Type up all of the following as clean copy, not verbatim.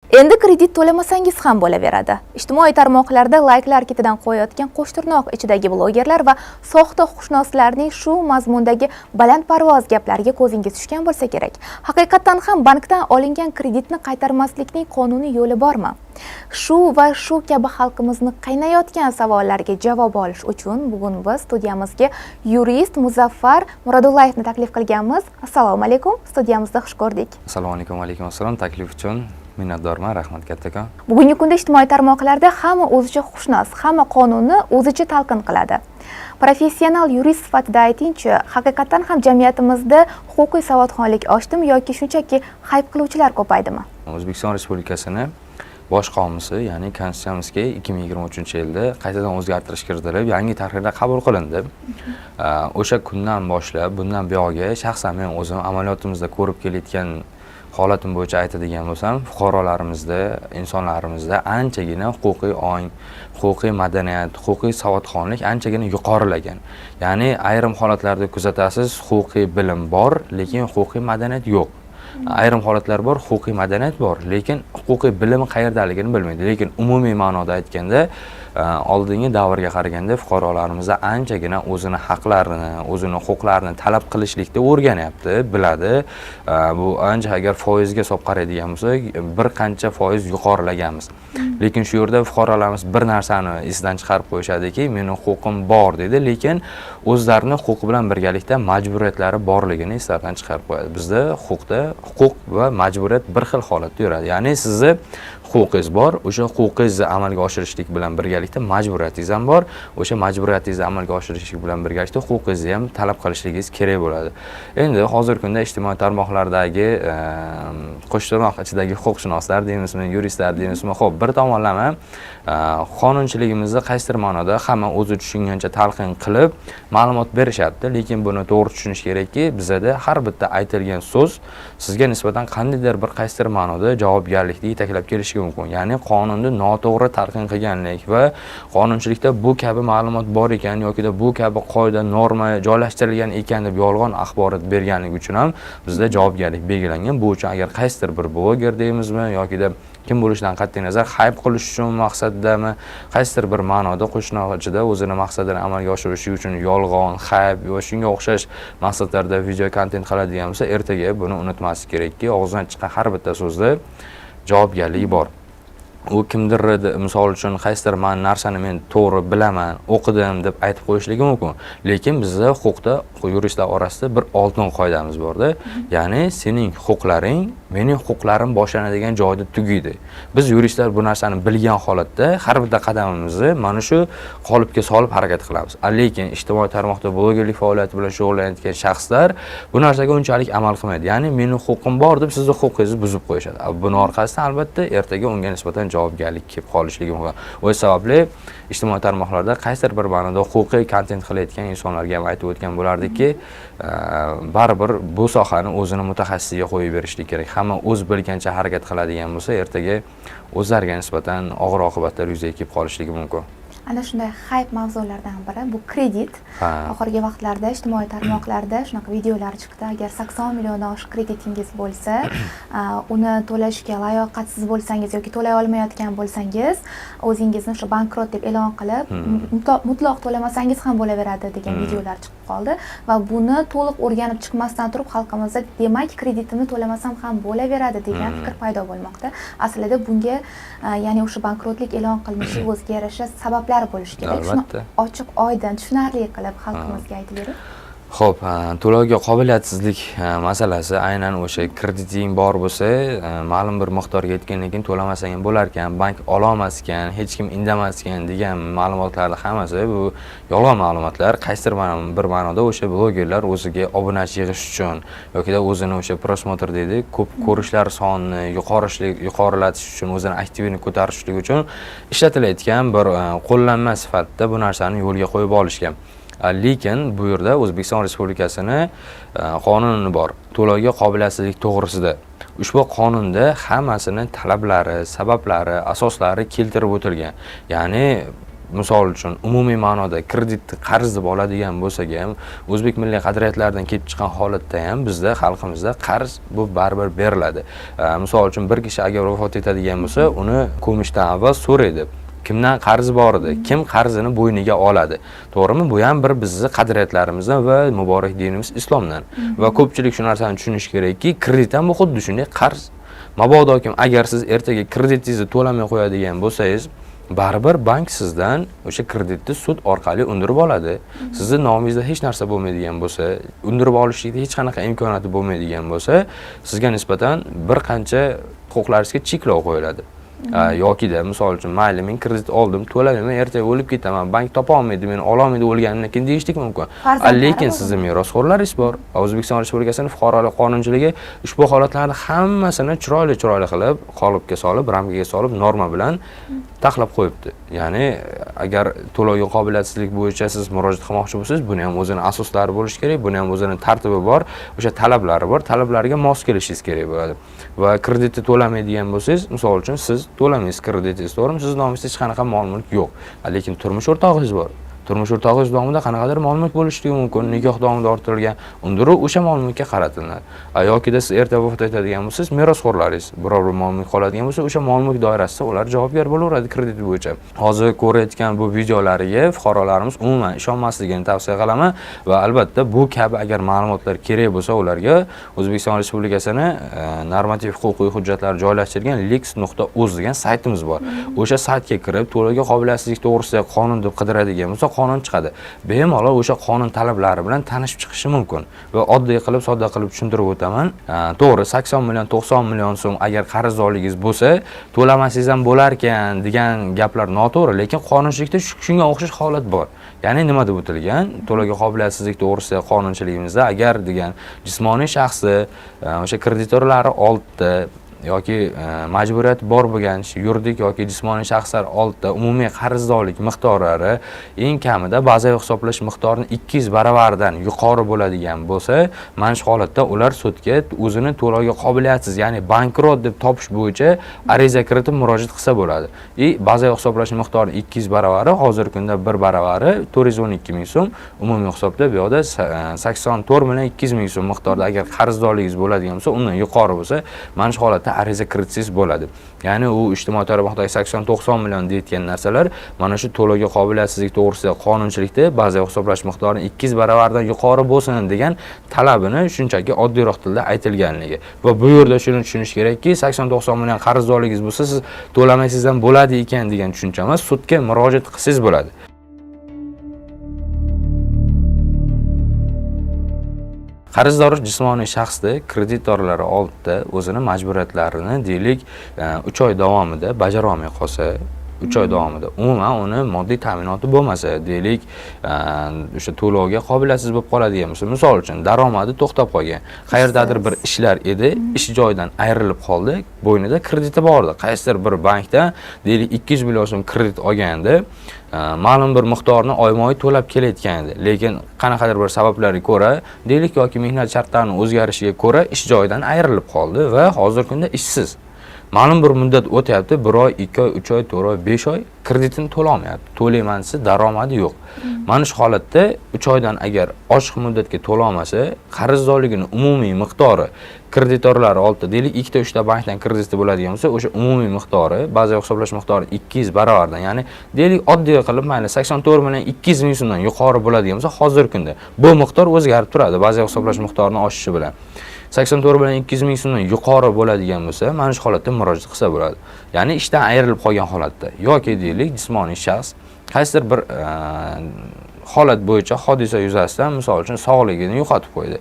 Endi kredit to'lamasangiz ham bo'laveradi. Ijtimoiy tarmoqlarda layklar ketidan qo'yayotgan qo'shtirnoq ichidagi blogerlar va soxta huquqshunoslarning shu mazmundagi balandparvoz gaplariga ko'zingiz tushgan bo'lsa kerak. Haqiqatdan ham bankdan olingan kreditni qaytarmaslikning qonuniy yo'li bormi? Shu va shu kabi xalqimizni qiynayotgan savollarga javob olish uchun bugun biz studiyamizga yurist Muzaffar Murodullayevni taklif qilganmiz. Assalomu alaykum, studiyamizda xush ko'rdik. Assalomu alaykum, alaykum assalom. Taklif uchun minnatdorman, rahmat kattakon. Bugungi kunda ijtimoiy tarmoqlarda hamma o'zicha huquqshunos, hamma qonunni o'zicha talqin qiladi. Professional yurist sifatida aytingchi, haqiqatdan ham jamiyatimizda huquqiy savodxonlik oshdimi yoki shunchaki hayp qiluvchilar ko'paydimi? O'zbekiston Respublikasini bosh qonunisi, ya'ni Konstitutsiyamizga 2023-yilda qaytadan o'zgartirish kiritilib, yangi tahrirda qabul qilindi. O'sha kundan boshlab bundan buyog'iga shaxsan men o'zim amaliyotimizda ko'rib kelayotgan holatim bo'yicha aytadigan bo'lsam, fuqarolarimizda, insonlarimizda anchagina huquqiy ong, huquqiy madaniyat, huquqiy savodxonlik anchagina yuqorilagan. Ya'ni ayrim holatlarda kuzatasiz, huquqiy bilim bor, lekin huquqiy madaniyat yo'q. Ayrim holatlar bor, huquqiy madaniyat bor, lekin huquqiy bilimi qayerdaligini bilmaydi. Lekin umumiy ma'noda aytganda, oldingi davrga qaraganda fuqarolarimiz anchagina o'zini haqlarini, o'zini huquqlarini talab qilishlikda o'rganyapti, biladi. Bu ancha, agar foizga solib qaraydigan bo'lsak, bir qancha foiz yuqorilaganmiz. Lekin shu yerda fuqarolarimiz bir narsani esidan chiqarib qo'yishadiki, meni huquqim bor deydi, lekin o'zlarini huquqi bilan birgalikda majburiyatlari borligini eslaridan chiqarib qo'yadi. Bizda huquqda huquq va majburiyat bir xil holatda yuradi. Ya'ni sizni huquqingiz bor, o'sha huquqingizni amalga oshirishlik bilan birgalikda majburiyatingiz ham bor. O'sha majburiyatingizni amalga oshirishlik bilan birgalikda huquqingizni ham talab qilishligingiz kerak bo'ladi. Endi hozirgi kunda ijtimoiy tarmoqlardagi qo'shtirnoq ichidagi huquqshunoslar deymizmi, yuristlar deymizmi, ho'p, bir tomonlama qonunchiligimizni qaysidir ma'noda hamma o'zi tushungancha talqin qilib ma'lumot berishyapti, lekin buni to'g'ri tushunish kerakki, bizada har bitta aytilgan so'z sizga nisbatan qandaydir bir qaysidir ma'noda javobgarlikni yetaklab kelishi mumkin. Ya'ni qonunni noto'g'ri talqin qilganlik va qonunchilikda bu kabi ma'lumot bor ekan yokida bu kabi qoida, norma joylashtirilgan ekan deb yolg'on axborot berganlik uchun ham bizda javobgarlik belgilangan. Bu uchun agar qaysidir bir bloger deymizmi yokida kim bo'lishidan qat'iy nazar, hayp qilish uchun maqsadidami, qaysidir bir ma'noda qo'shtirnoq ichida o'zini maqsadini amalga oshirish uchun yolg'on, hayp va shunga o'xshash maqsadlarda video kontent qiladigan bo'lsa, ertaga buni unutmaslik kerakki, og'izdan chiqqan har bitta so'zda javobgarlik bor. U kimdir, misol uchun, qaysidir man narsani men to'g'ri bilaman, o'qidim deb aytib qo'yishligi mumkin, lekin bizda huquqda, yuristlar orasida bir oltin qoidamiz borda, ya'ni sening huquqlaring mening huquqlarim boshlanadigan joyda tugaydi. Biz yuristlar bu narsani bilgan holatda har bitta qadamimizni mana shu qolipga solib harakat qilamiz. Lekin ijtimoiy tarmoqda blogerlik faoliyati bilan shug'ullanayotgan shaxslar bu narsaga unchalik amal qilmaydi, ya'ni meni huquqim bor deb sizni huquqingizni buzib qo'yishadi. Buni orqasidan albatta ertaga unga nisbatan javobgarlik kelib qolishligi mumkin. O'sha sababli ijtimoiy tarmoqlarda qaysidir bir ma'noda huquqiy kontent qilayotgan insonlarga ham aytib o'tgan bo'lardikki, baribir bu sohani o'zini mutaxassisiga qo'yib berishlik kerak. Hamma o'z bilgancha harakat qiladigan bo'lsa, ertaga o'zlariga nisbatan og'ir oqibatlar yuzaga kelib qolishligi mumkin. Ana shunday hayp mavzulardan biri bu kredit. Oxirgi vaqtlarda ijtimoiy tarmoqlarda shunaqa videolar chiqdi: agar 80 milliondan oshiq kreditingiz bo'lsa, uni to'lashga layoqatsiz bo'lsangiz yoki to'lay olmayotgan bo'lsangiz, o'zingizni o'sha bankrot deb e'lon qilib, mutlaq to'lamasangiz ham bo'laveradi degan videolar chiqib qoldi va buni to'liq o'rganib chiqmasdan turib xalqimizda demak, kreditimni to'lamasam ham bo'laveradi degan fikr paydo bo'lmoqda. Aslida bunga, ya'ni o'sha bankrotlik e'lon qilinishi o'ziga yarasha sabablar bo'lishi kerak. Shuni ochiq oydin, tushunarli qilib xalqimizga aytib bering. Ho'p, to'lovga qobiliyatsizlik masalasi aynan o'sha krediting bor bo'lsa, ma'lum bir miqdorga yetgandan keyin to'lamasang ham bo'lar ekan, bank ololmas ekan, hech kim indamas ekan degan ma'lumotlarni hammasi bu yolg'on ma'lumotlar. Qaysidir bir ma'noda o'sha blogerlar o'ziga obunachi yig'ish uchun yokida o'zini o'sha просмотр deydi, ko'p ko'rishlar sonini yuqorilatish uchun, o'zini aktivini ko'tarishlik uchun ishlatilayotgan bir qo'llanma sifatida bu narsani yo'lga qo'yib olishgan. Lekin bu yerda O'zbekiston Respublikasini qonuni bor, to'lovga qobiliyatsizlik to'g'risida. Ushbu qonunda hammasini talablari, sabablari, asoslari keltirib o'tilgan. Ya'ni Misol uchun, umumiy ma'noda kreditni qarz deb oladigan bo'lsak ham, o'zbek milliy qadriyatlaridan kelib chiqqan holatda ham bizda xalqimizda qarz bu baribir beriladi. Misol uchun, bir kishi agar vafot etadigan bo'lsa, uni ko'mishdan avval so'raydi. Kimdan qarzi bor edi? Kim qarzini bo'yniga oladi? To'g'rimi? Bu ham bir bizni qadriyatlarimizdan va muborak dinimiz islomdan. Va ko'pchilik shu narsani tushunishi kerakki, kredit ham bu xuddi shunday qarz. Mabodo kim agar siz ertaga kreditingizni to'lamay qo'yadigan bo'lsangiz, baribir bank sizdan o'sha kreditni sud orqali undirib oladi. Sizni nomingizda hech narsa bo'lmaydigan bo'lsa, undirib olishlikda hech qanaqa imkoniyati bo'lmaydigan bo'lsa, sizga nisbatan bir qancha huquqlaringizga cheklov qo'yiladi. Yokida misol uchun, mayli, men kredit oldim, to'lamayman, ertaga o'lib ketaman, bank topa olmaydi, meni ololmaydi o'lganimdan keyin deyishlik mumkin. Lekin sizni merosxo'rlaringiz bor. O'zbekiston Respublikasining fuqarolik qonunchiligi ushbu holatlarni hammasini chiroyli chiroyli qilib, qolipga solib, ramkaga solib, norma bilan taxlab qo'yibdi. Ya'ni agar to'lovga qobiliyatsizlik bo'yicha siz murojaat qilmoqchi bo'lsangiz, buni ham o'zini asoslari bo'lishi kerak, buni ham o'zini tartibi bor, o'sha talablari bor, talablarga mos kelishingiz kerak bo'ladi. Va kreditni to'lamaydigan bo'lsangiz, misol uchun, siz to'lamaysiz kreditingizni, to'g'rimi? Siz nomingizda hech qanaqa mol mulk yo'q, lekin turmush o'rtog'ingiz bor. Turmush o'rtog'ingiz nomida qanaqadir mol mulk bo'lishligi mumkin, nikoh davomida orttirilgan, undiruv o'sha mol mulkka qaratilinadi. Yokida siz erta vafot etadigan bo'lsangiz, merosxo'rlaringiz biror bir mol mulk qoladigan bo'lsa, o'sha mol mulk doirasida ular javobgar bo'laveradi kredit bo'yicha. Hozir ko'rayotgan bu videolariga fuqarolarimiz umuman ishonmasligini tavsiya qilaman va albatta bu kabi agar ma'lumotlar kerak bo'lsa, ularga O'zbekiston Respublikasini normativ huquqiy hujjatlari joylashtirilgan lex.uz degan saytimiz bor. O'sha saytga kirib, to'lovga qobiliyatsizlik to'g'risidagi qonun deb qidiradigan bo'lsa, qonun chiqadi. Bemalol o'sha qonun talablari bilan tanishib chiqishi mumkin. Va oddiy qilib, sodda qilib tushuntirib o'taman. To'g'ri, 80 million, 90 million so'm agar qarzdorligingiz bo'lsa, to'lamasangiz ham bo'lar ekan degan gaplar noto'g'ri, lekin qonunchilikda shunga o'xshash holat bor. Ya'ni nima deb o'tilgan? To'lovga qobiliyatsizlik to'g'risidagi qonunchiligimizda agar degan jismoniy shaxsi o'sha kreditorlari oldida yoki majburiyati bor bo'lgan yuridik yoki jismoniy shaxslar oldida umumiy qarzdorlik miqdorlari eng kamida bazaviy hisoblash miqdorini 200 baravaridan yuqori bo'ladigan bo'lsa, mana shu holatda ular sudga o'zini to'lovga qobiliyatsiz, ya'ni bankrot deb topish bo'yicha ariza kiritib murojaat qilsa bo'ladi. И bazaviy hisoblash miqdori 200 baravari, hozirgi kunda bir baravari 412 ming so'm, umumiy hisobda bu yoqda 84 million 200 ming so'm miqdorida agar qarzdorligingiz bo'ladigan bo'lsa, undan yuqori bo'lsa, mana shu holatda ariza kiritsangiz bo'ladi. Ya'ni u ijtimoiy tarmoqdagi 80-90 million deyotgan narsalar mana shu to'lovga qobiliyatsizlik to'g'risidagi qonunchilikda bazaviy hisoblash miqdorini 200 baravaridan yuqori bo'lsin degan talabini shunchaki oddiyroq tilda aytilganligi. Va bu yerda shuni tushunish kerakki, 80-90 million qarzdorligingiz bo'lsa, siz to'lamasangiz ham bo'ladi ekan degan tushuncha emas, sudga murojaat qilsangiz bo'ladi. Qarzdor jismoniy shaxsda kreditorlari oldida o'zini majburiyatlarini deylik, 3 oy davomida bajara olmay qolsa, 3 oy davomida umuman uni moddiy ta'minoti bo'lmasa, deylik, o'sha to'lovga qobiliyatsiz bo'lib qoladigan bo'lsa, misol uchun, daromadi to'xtab qolgan, qayerdadir bir ishlar edi, ish joyidan ayrilib qoldi, bo'ynida krediti bor edi, qaysidir bir bankdan deylik 200 million so'm kredit olgandi, ma'lum bir miqdorni oyma-oy to'lab kelayotgan edi, lekin qanaqadir bir sabablarga ko'ra, deylik, yoki mehnat shartlarining o'zgarishiga ko'ra ish joyidan ayrilib qoldi va hozirgi kunda ishsiz. Ma'lum bir muddat o'tyapti, 1 oy, 2 oy, 3 oy, 4 oy, 5 oy kreditini to'lolmayapti. To'layman desa daromadi yo'q. Mana shu holatda 3 oydan agar oshiq muddatga to'lolmasa, qarzdorligini umumiy miqdori kreditorlar oldida, deylik, 2ta 3ta bankdan krediti bo'ladigan bo'lsa, o'sha umumiy miqdori, bazaviy hisoblash miqdori 200 barobardan, ya'ni deylik oddiy qilib mayli 84 million 200 ming so'mdan yuqori bo'ladigan bo'lsa, hozirgi kunda bu miqdor o'zgarib turadi bazaviy hisoblash miqdorini oshishi bilan. 84 million 200 ming so'mdan yuqori bo'ladigan bo'lsa, mana shu holatda murojaat qilsa bo'ladi. Ya'ni ishdan ayrilib qolgan holatda yoki deylik jismoniy shaxs qaysidir bir holat bo'yicha hodisa yuzasidan, misol uchun, sog'ligini yo'qotib qo'ydi.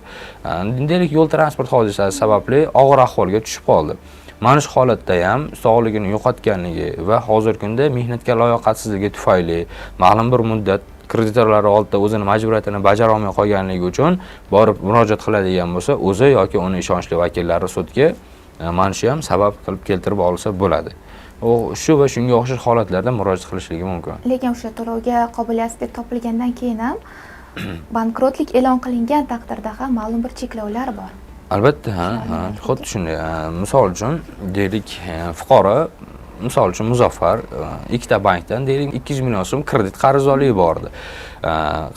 Deylik, yo'l transport hodisasi sababli og'ir ahvolga tushib qoldi. Mana shu holatda ham sog'ligini yo'qotganligi va hozirgi kunda mehnatga layoqatsizligi tufayli ma'lum bir muddat kreditorlar oldida o'zini majburiyatini bajara olmay qolganligi uchun borib murojaat qiladigan bo'lsa, o'zi yoki uni ishonchli vakillari sudga mana shu ham sabab qilib keltirib olsa bo'ladi. U shu va shunga o'xshash holatlarda murojaat qilishligi mumkin. Lekin o'sha to'lovga qobiliyatsiz deb topilgandan keyin ham bankrotlik e'lon qilingan taqdirda ham ma'lum bir cheklovlar bor. Albatta, ha, ha, xuddi shunday. Misol uchun, deylik, fuqaro Misol uchun Muzaffar ikkita bankdan deylik 200 million so'm kredit qarzdorligi bor edi.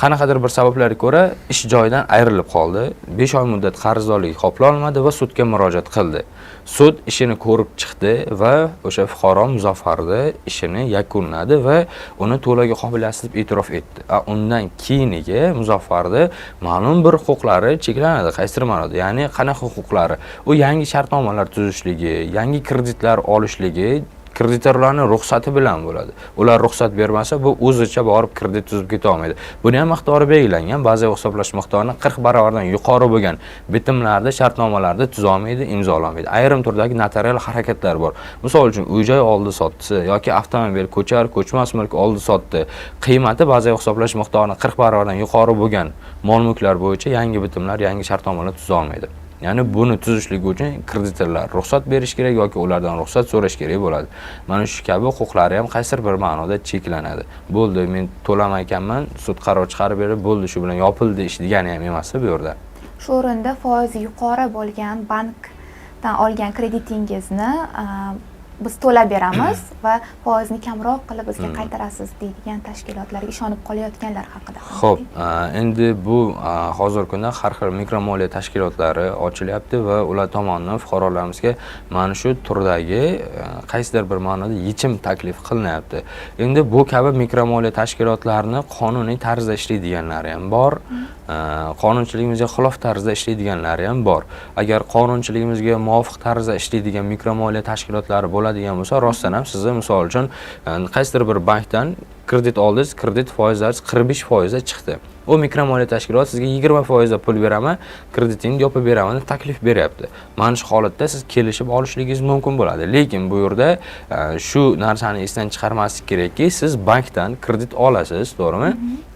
Qanaqadir bir sabablarga ko'ra ish joyidan ayrilib qoldi. 5 oy muddat qarzdorligi qoplolmadi va sudga murojaat qildi. Sud ishini ko'rib chiqdi va o'sha fuqaro Muzaffarni ishini yakunladi va uni to'lovga qobiliyatsiz deb e'tirof etdi. Undan keyiniga Muzaffarni ma'lum bir huquqlari cheklanadi, qaysidir ma'noda. Ya'ni qanaqa huquqlari? U yangi shartnomalar tuzishligi, yangi kreditlar olishligi kreditorlarning ruxsati bilan bo'ladi. Ular ruxsat bermasa, bu o'zicha borib kredit tuzib keta olmaydi. Buni ham miqdori belgilangan. Bazaviy hisoblash miqdorini 40 barobardan yuqori bo'lgan bitimlarda, shartnomalarda tuza olmaydi, imzololmaydi. Ayrim turdagi notarial harakatlar bor. Misol uchun uy-joy oldi sotdi yoki avtomobil, ko'char, ko'chmas mulk oldi sotdi. Qiymati bazaviy hisoblash miqdorini 40 barobardan yuqori bo'lgan mol-mulklar bo'yicha yangi bitimlar, yangi shartnomalar tuza olmaydi. Ya'ni buni tuzishligi uchun kreditorlar ruxsat berish kerak yoki ulardan ruxsat so'rash kerak bo'ladi. Mana shu kabi huquqlari ham qaysidir bir ma'noda cheklanadi. Bo'ldi, men to'lamay ekanman, sud qaror chiqarib berib, bo'ldi, shu bilan yopildi ish degani ham emas bu yerda. Shu o'rinda foizi yuqori bo'lgan bankdan olgan kreditingizni biz to'lab beramiz va foizni kamroq qilib bizga qaytarasiz deydigan tashkilotlarga ishonib qolayotganlar haqida. Xo'p, endi bu hozirgi kunda har xil mikromoliya tashkilotlari ochilyapti va ular tomonidan fuqarolarimizga mana shu turdagi qaysidir bir ma'noda yechim taklif qilinyapti. Endi bu kabi mikromoliya tashkilotlarini qonuniy tarzda ishlaydiganlari ham bor, qonunchiligimizga xilof tarzda ishlaydiganlari ham bor. Agar qonunchiligimizga muvofiq tarzda ishlaydigan mikromoliya tashkilotlari bo'ladigan bo'lsa, rostdan ham sizni misol uchun qaysidir bir bankdan kredit oldingiz, kredit foizlari 45% da chiqdi. U mikromoliya tashkiloti sizga 20% pul beraman, kreditingni yopib beraman deb taklif beryapti. Mana shu holatda siz kelishib olishligingiz mumkin bo'ladi. Lekin bu yerda shu narsani esdan chiqarmaslik kerakki, siz bankdan kredit olasiz, to'g'rimi?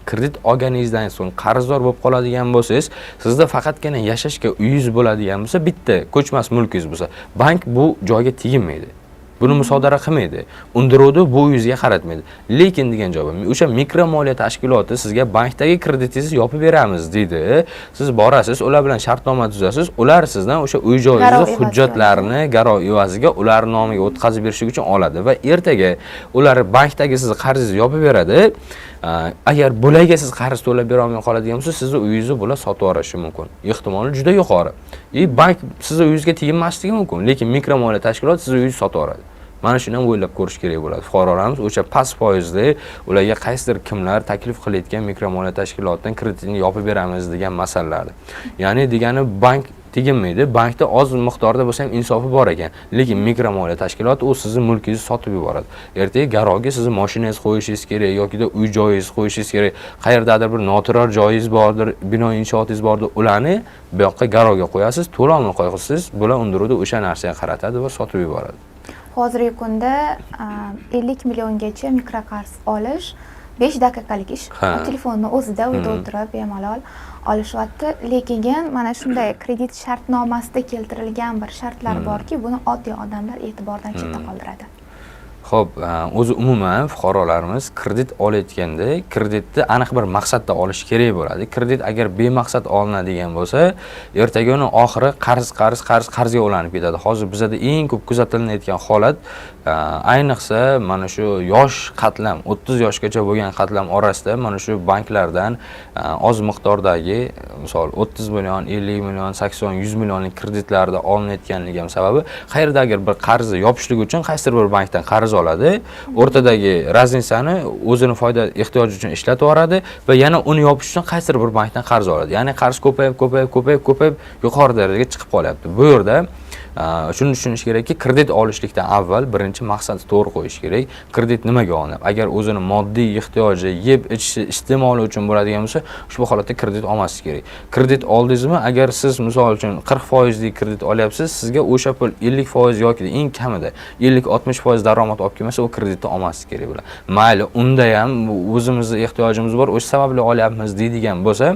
Kredit olganingizdan so'ng qarzdor bo'lib qoladigan bo'lsangiz, sizda faqatgina yashashga uyingiz bo'ladigan bo'lsa, bitta ko'chmas mulkingiz bo'lsa, bank bu joyga teginmaydi. Buni musodara qilmaydi. Undiruvni bu yuzga qaratmaydi. Lekin degan joy bor. O'sha mikromoliya tashkiloti sizga bankdagi kreditingizni yopib beramiz deydi. Siz borasiz, ular bilan shartnoma tuzasiz. Ular sizdan o'sha uy joyingizni hujjatlarini garov evaziga ular nomiga o'tkazib berishlik uchun oladi va ertaga ular bankdagi sizni qarzingizni yopib beradi. Agar bularga siz qarz to'lab bera olmay qoladigan bo'lsa, sizni uyingizni bular sotib yuborishi mumkin. Ehtimoli juda yuqori. Bank sizni uyingizga teginmasligi mumkin, lekin mikromoliya tashkiloti sizni uyingizni sotib yuboradi. Mana shuni ham o'ylab ko'rish kerak bo'ladi. Fuqarolarimiz o'sha past foizli ularga qaysidir kimlar taklif qilayotgan mikromoliya tashkilotidan kreditini yopib beramiz degan masalalarni. Ya'ni degani bank teginmaydi. Bankda oz miqdorda bo'lsa ham insofi bor ekan. Lekin mikromoliya tashkiloti u sizni mulkingizni sotib yuboradi. Ertaga garovga sizni mashinangizni qo'yishingiz kerak yoki uy joyingizni qo'yishingiz kerak. Qayerdadir bir noturar joyingiz bordir, bino inshootingiz bordir, ularni bu yoqqa garovga qo'yasiz, to'lovni qo'yasiz, bular undiruvda o'sha narsaga qaratadi va sotib yuboradi. Hozirgi kunda 50 milliongacha mikroqarz olish 5 daqiqalik ish. Telefonni o'zida uyda o'tirib bemalol olishyapti. Lekin mana shunday kredit shartnomasida keltirilgan bir shartlar borki, buni oddiy odamlar e'tibordan chetda qoldiradi. Xo'p, o'zi umuman fuqarolarimiz kredit olayotganda kreditni aniq bir maqsadda olish kerak bo'ladi. Kredit agar bemaqsad olinadigan bo'lsa, ertaga uni oxiri qarz, qarz, qarz, qarzga ulanib ketadi. Hozir bizada eng ko'p kuzatilayotgan holat, ayniqsa mana shu yosh qatlam, 30 yoshgacha bo'lgan qatlam orasida mana shu banklardan oz miqdordagi, misol 30 million, 50 million, 80, 100 millionlik kreditlarda olinayotganligi ham sababi qayerdadir bir qarzni yopishlik uchun qaysidir bir bankdan qarz oladi, o'rtadagi разница ni o'zini foyda ehtiyoji uchun ishlatib yuboradi va yana uni yopish uchun qaysidir bir bankdan qarz oladi. Ya'ni qarz ko'payib, ko'payib, ko'payib, ko'payib yuqori darajaga chiqib qolyapti. Bu yerda shuni tushunish kerakki, kredit olishlikdan avval birinchi maqsadni to'g'ri qo'yish kerak. Kredit nimaga olinadi? Agar o'zini moddiy ehtiyoji, yeb ichishi, iste'moli uchun bo'ladigan bo'lsa, ushbu holatda kredit olmaslik kerak. Kredit oldingizmi, agar siz misol uchun 40 foizlik kredit olyapsiz, sizga o'sha pul 50% yoki eng kamida 50-60% daromad olib kelmasa, u kreditni olmaslik kerak bo'ladi. Mayli, unda ham o'zimizni ehtiyojimiz bor, o'sha sababli olyapmiz deydigan bo'lsa,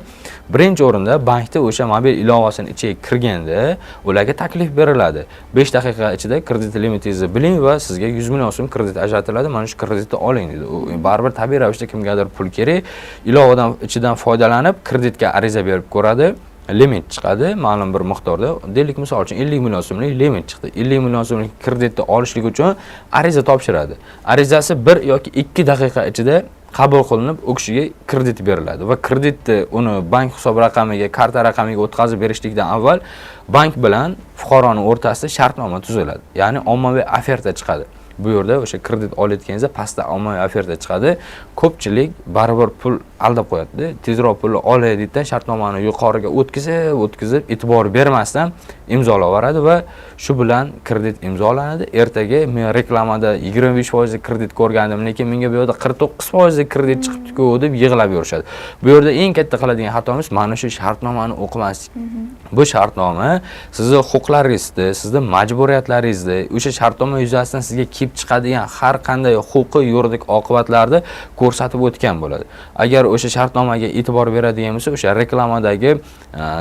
birinchi o'rinda bankda o'sha mobil ilovasini ichiga kirganda ularga taklif beriladi. 5 daqiqa ichida kredit limitingizni biling va sizga 100 million so'm kredit ajratiladi, mana shu kreditni oling deydi. U baribir tabiiy ravishda kimgadir pul kerak, ilovadan ichidan foydalanib kreditga ariza berib ko'radi. Limit chiqadi ma'lum bir miqdorda. Deylik, misol uchun 50 million so'mlik limit chiqdi. 50 million so'mlik kreditni olishlik uchun ariza topshiradi. Arizasi 1 yoki 2 daqiqa ichida qabul qilinib, u kishiga kredit beriladi va kreditni uni bank hisob raqamiga, karta raqamiga o'tkazib berishlikdan avval bank bilan fuqaroning o'rtasida shartnoma tuziladi. Ya'ni ommaviy oferta chiqadi. Bu yerda o'sha kredit olayotganingizda pastda ommaviy oferta chiqadi. Ko'pchilik baribir pul aldab qo'yadi. Tezroq pulni olay deydida, shartnomani yuqoriga o'tkazib, o'tkazib, e'tibor bermasdan imzolab yuboradi va shu bilan kredit imzolanadi. Ertaga men reklamada 25% kredit ko'rgandim, lekin menga bu yerda 49% kredit chiqibdi-ku deb yig'lab yurishadi. Bu yerda eng katta qiladigan xatomiz mana shu shartnomani o'qimaslik. Bu shartnoma sizni huquqlaringizni, sizni majburiyatlaringizni, o'sha shartnoma yuzasidan sizga kelib chiqadigan har qanday huquqiy yuridik oqibatlarni ko'rsatib o'tgan bo'ladi. Agar o'sha shartnomaga e'tibor beradigan bo'lsa, o'sha reklamadagi,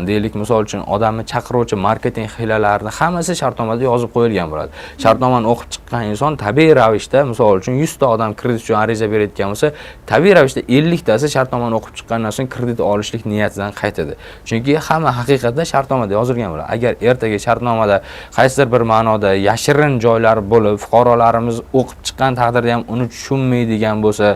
deylik, misol uchun odamni chaqiruvchi marketing hiylalarini hammasi shartnomada yozib qo'yilgan bo'ladi. Shartnomani o'qib chiqqan inson tabiiy ravishda, misol uchun 100 ta odam kredit uchun ariza berayotgan bo'lsa, tabiiy ravishda 50 tasi shartnomani o'qib chiqqandan so'ng kredit olishlik niyatidan qaytadi. Chunki hamma haqiqatda shartnomada yozilgan bo'ladi. Agar ertaga shartnomada qaysidir bir ma'noda yashirin joylar bo'lib, fuqarolarimiz o'qib chiqqan taqdirda ham uni tushunmaydigan bo'lsa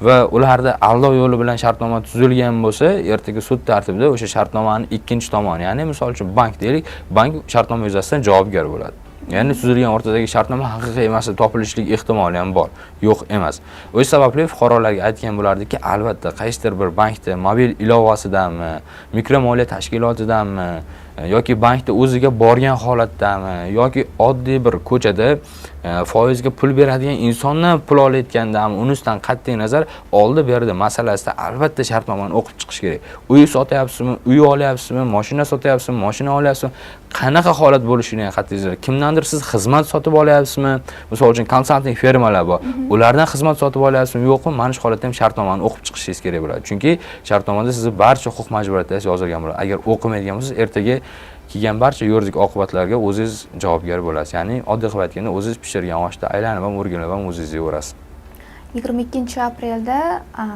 va ularda aldov yo'li bilan shartnoma tuzilgan bo'lsa, ertaga sud tartibida o'sha shartnomani ikkinchi tomoni, ya'ni misol uchun bank deylik, bank shartnoma yuzasidan javobgar bo'ladi. Ya'ni tuzilgan o'rtadagi shartnoma haqiqiy emas deb topilishlik ehtimoli ham bor, yo'q emas. O'sha sababli fuqarolarga aytgan bo'lardikki, albatta qaysidir bir bankda mobil ilovasidanmi, mikromoliya tashkilotidanmi yoki bankda o'ziga borgan holatdami yoki oddiy bir ko'chada foizga pul beradigan insondan pul olayotgandami, unisidan qat'iy nazar oldi berdi masalasida albatta shartnomani o'qib chiqish kerak. Uy sotyapsizmi, uy olyapsizmi, mashina sotyapsizmi, mashina olyapsizmi, qanaqa holat bo'lishidan qat'iy nazar, kimdandir siz xizmat sotib olyapsizmi, misol uchun konsalting firmalar bor, ulardan xizmat sotib olyapsizmi, yo'qmi, mana shu holatda ham shartnomani o'qib chiqishingiz kerak bo'ladi. Chunki shartnomada sizni barcha huquq majburiyatlaringiz yozilgan bo'ladi. Agar o'qimaydigan bo'lsangiz, ertaga kelgan barcha yuridik oqibatlarga o'zingiz javobgar bo'lasiz. Ya'ni oddiy qilib aytganda, o'zingiz pishirgan oshni aylanib ham, o'rgilib ham o'zingiz yeyverasiz. 22-aprelda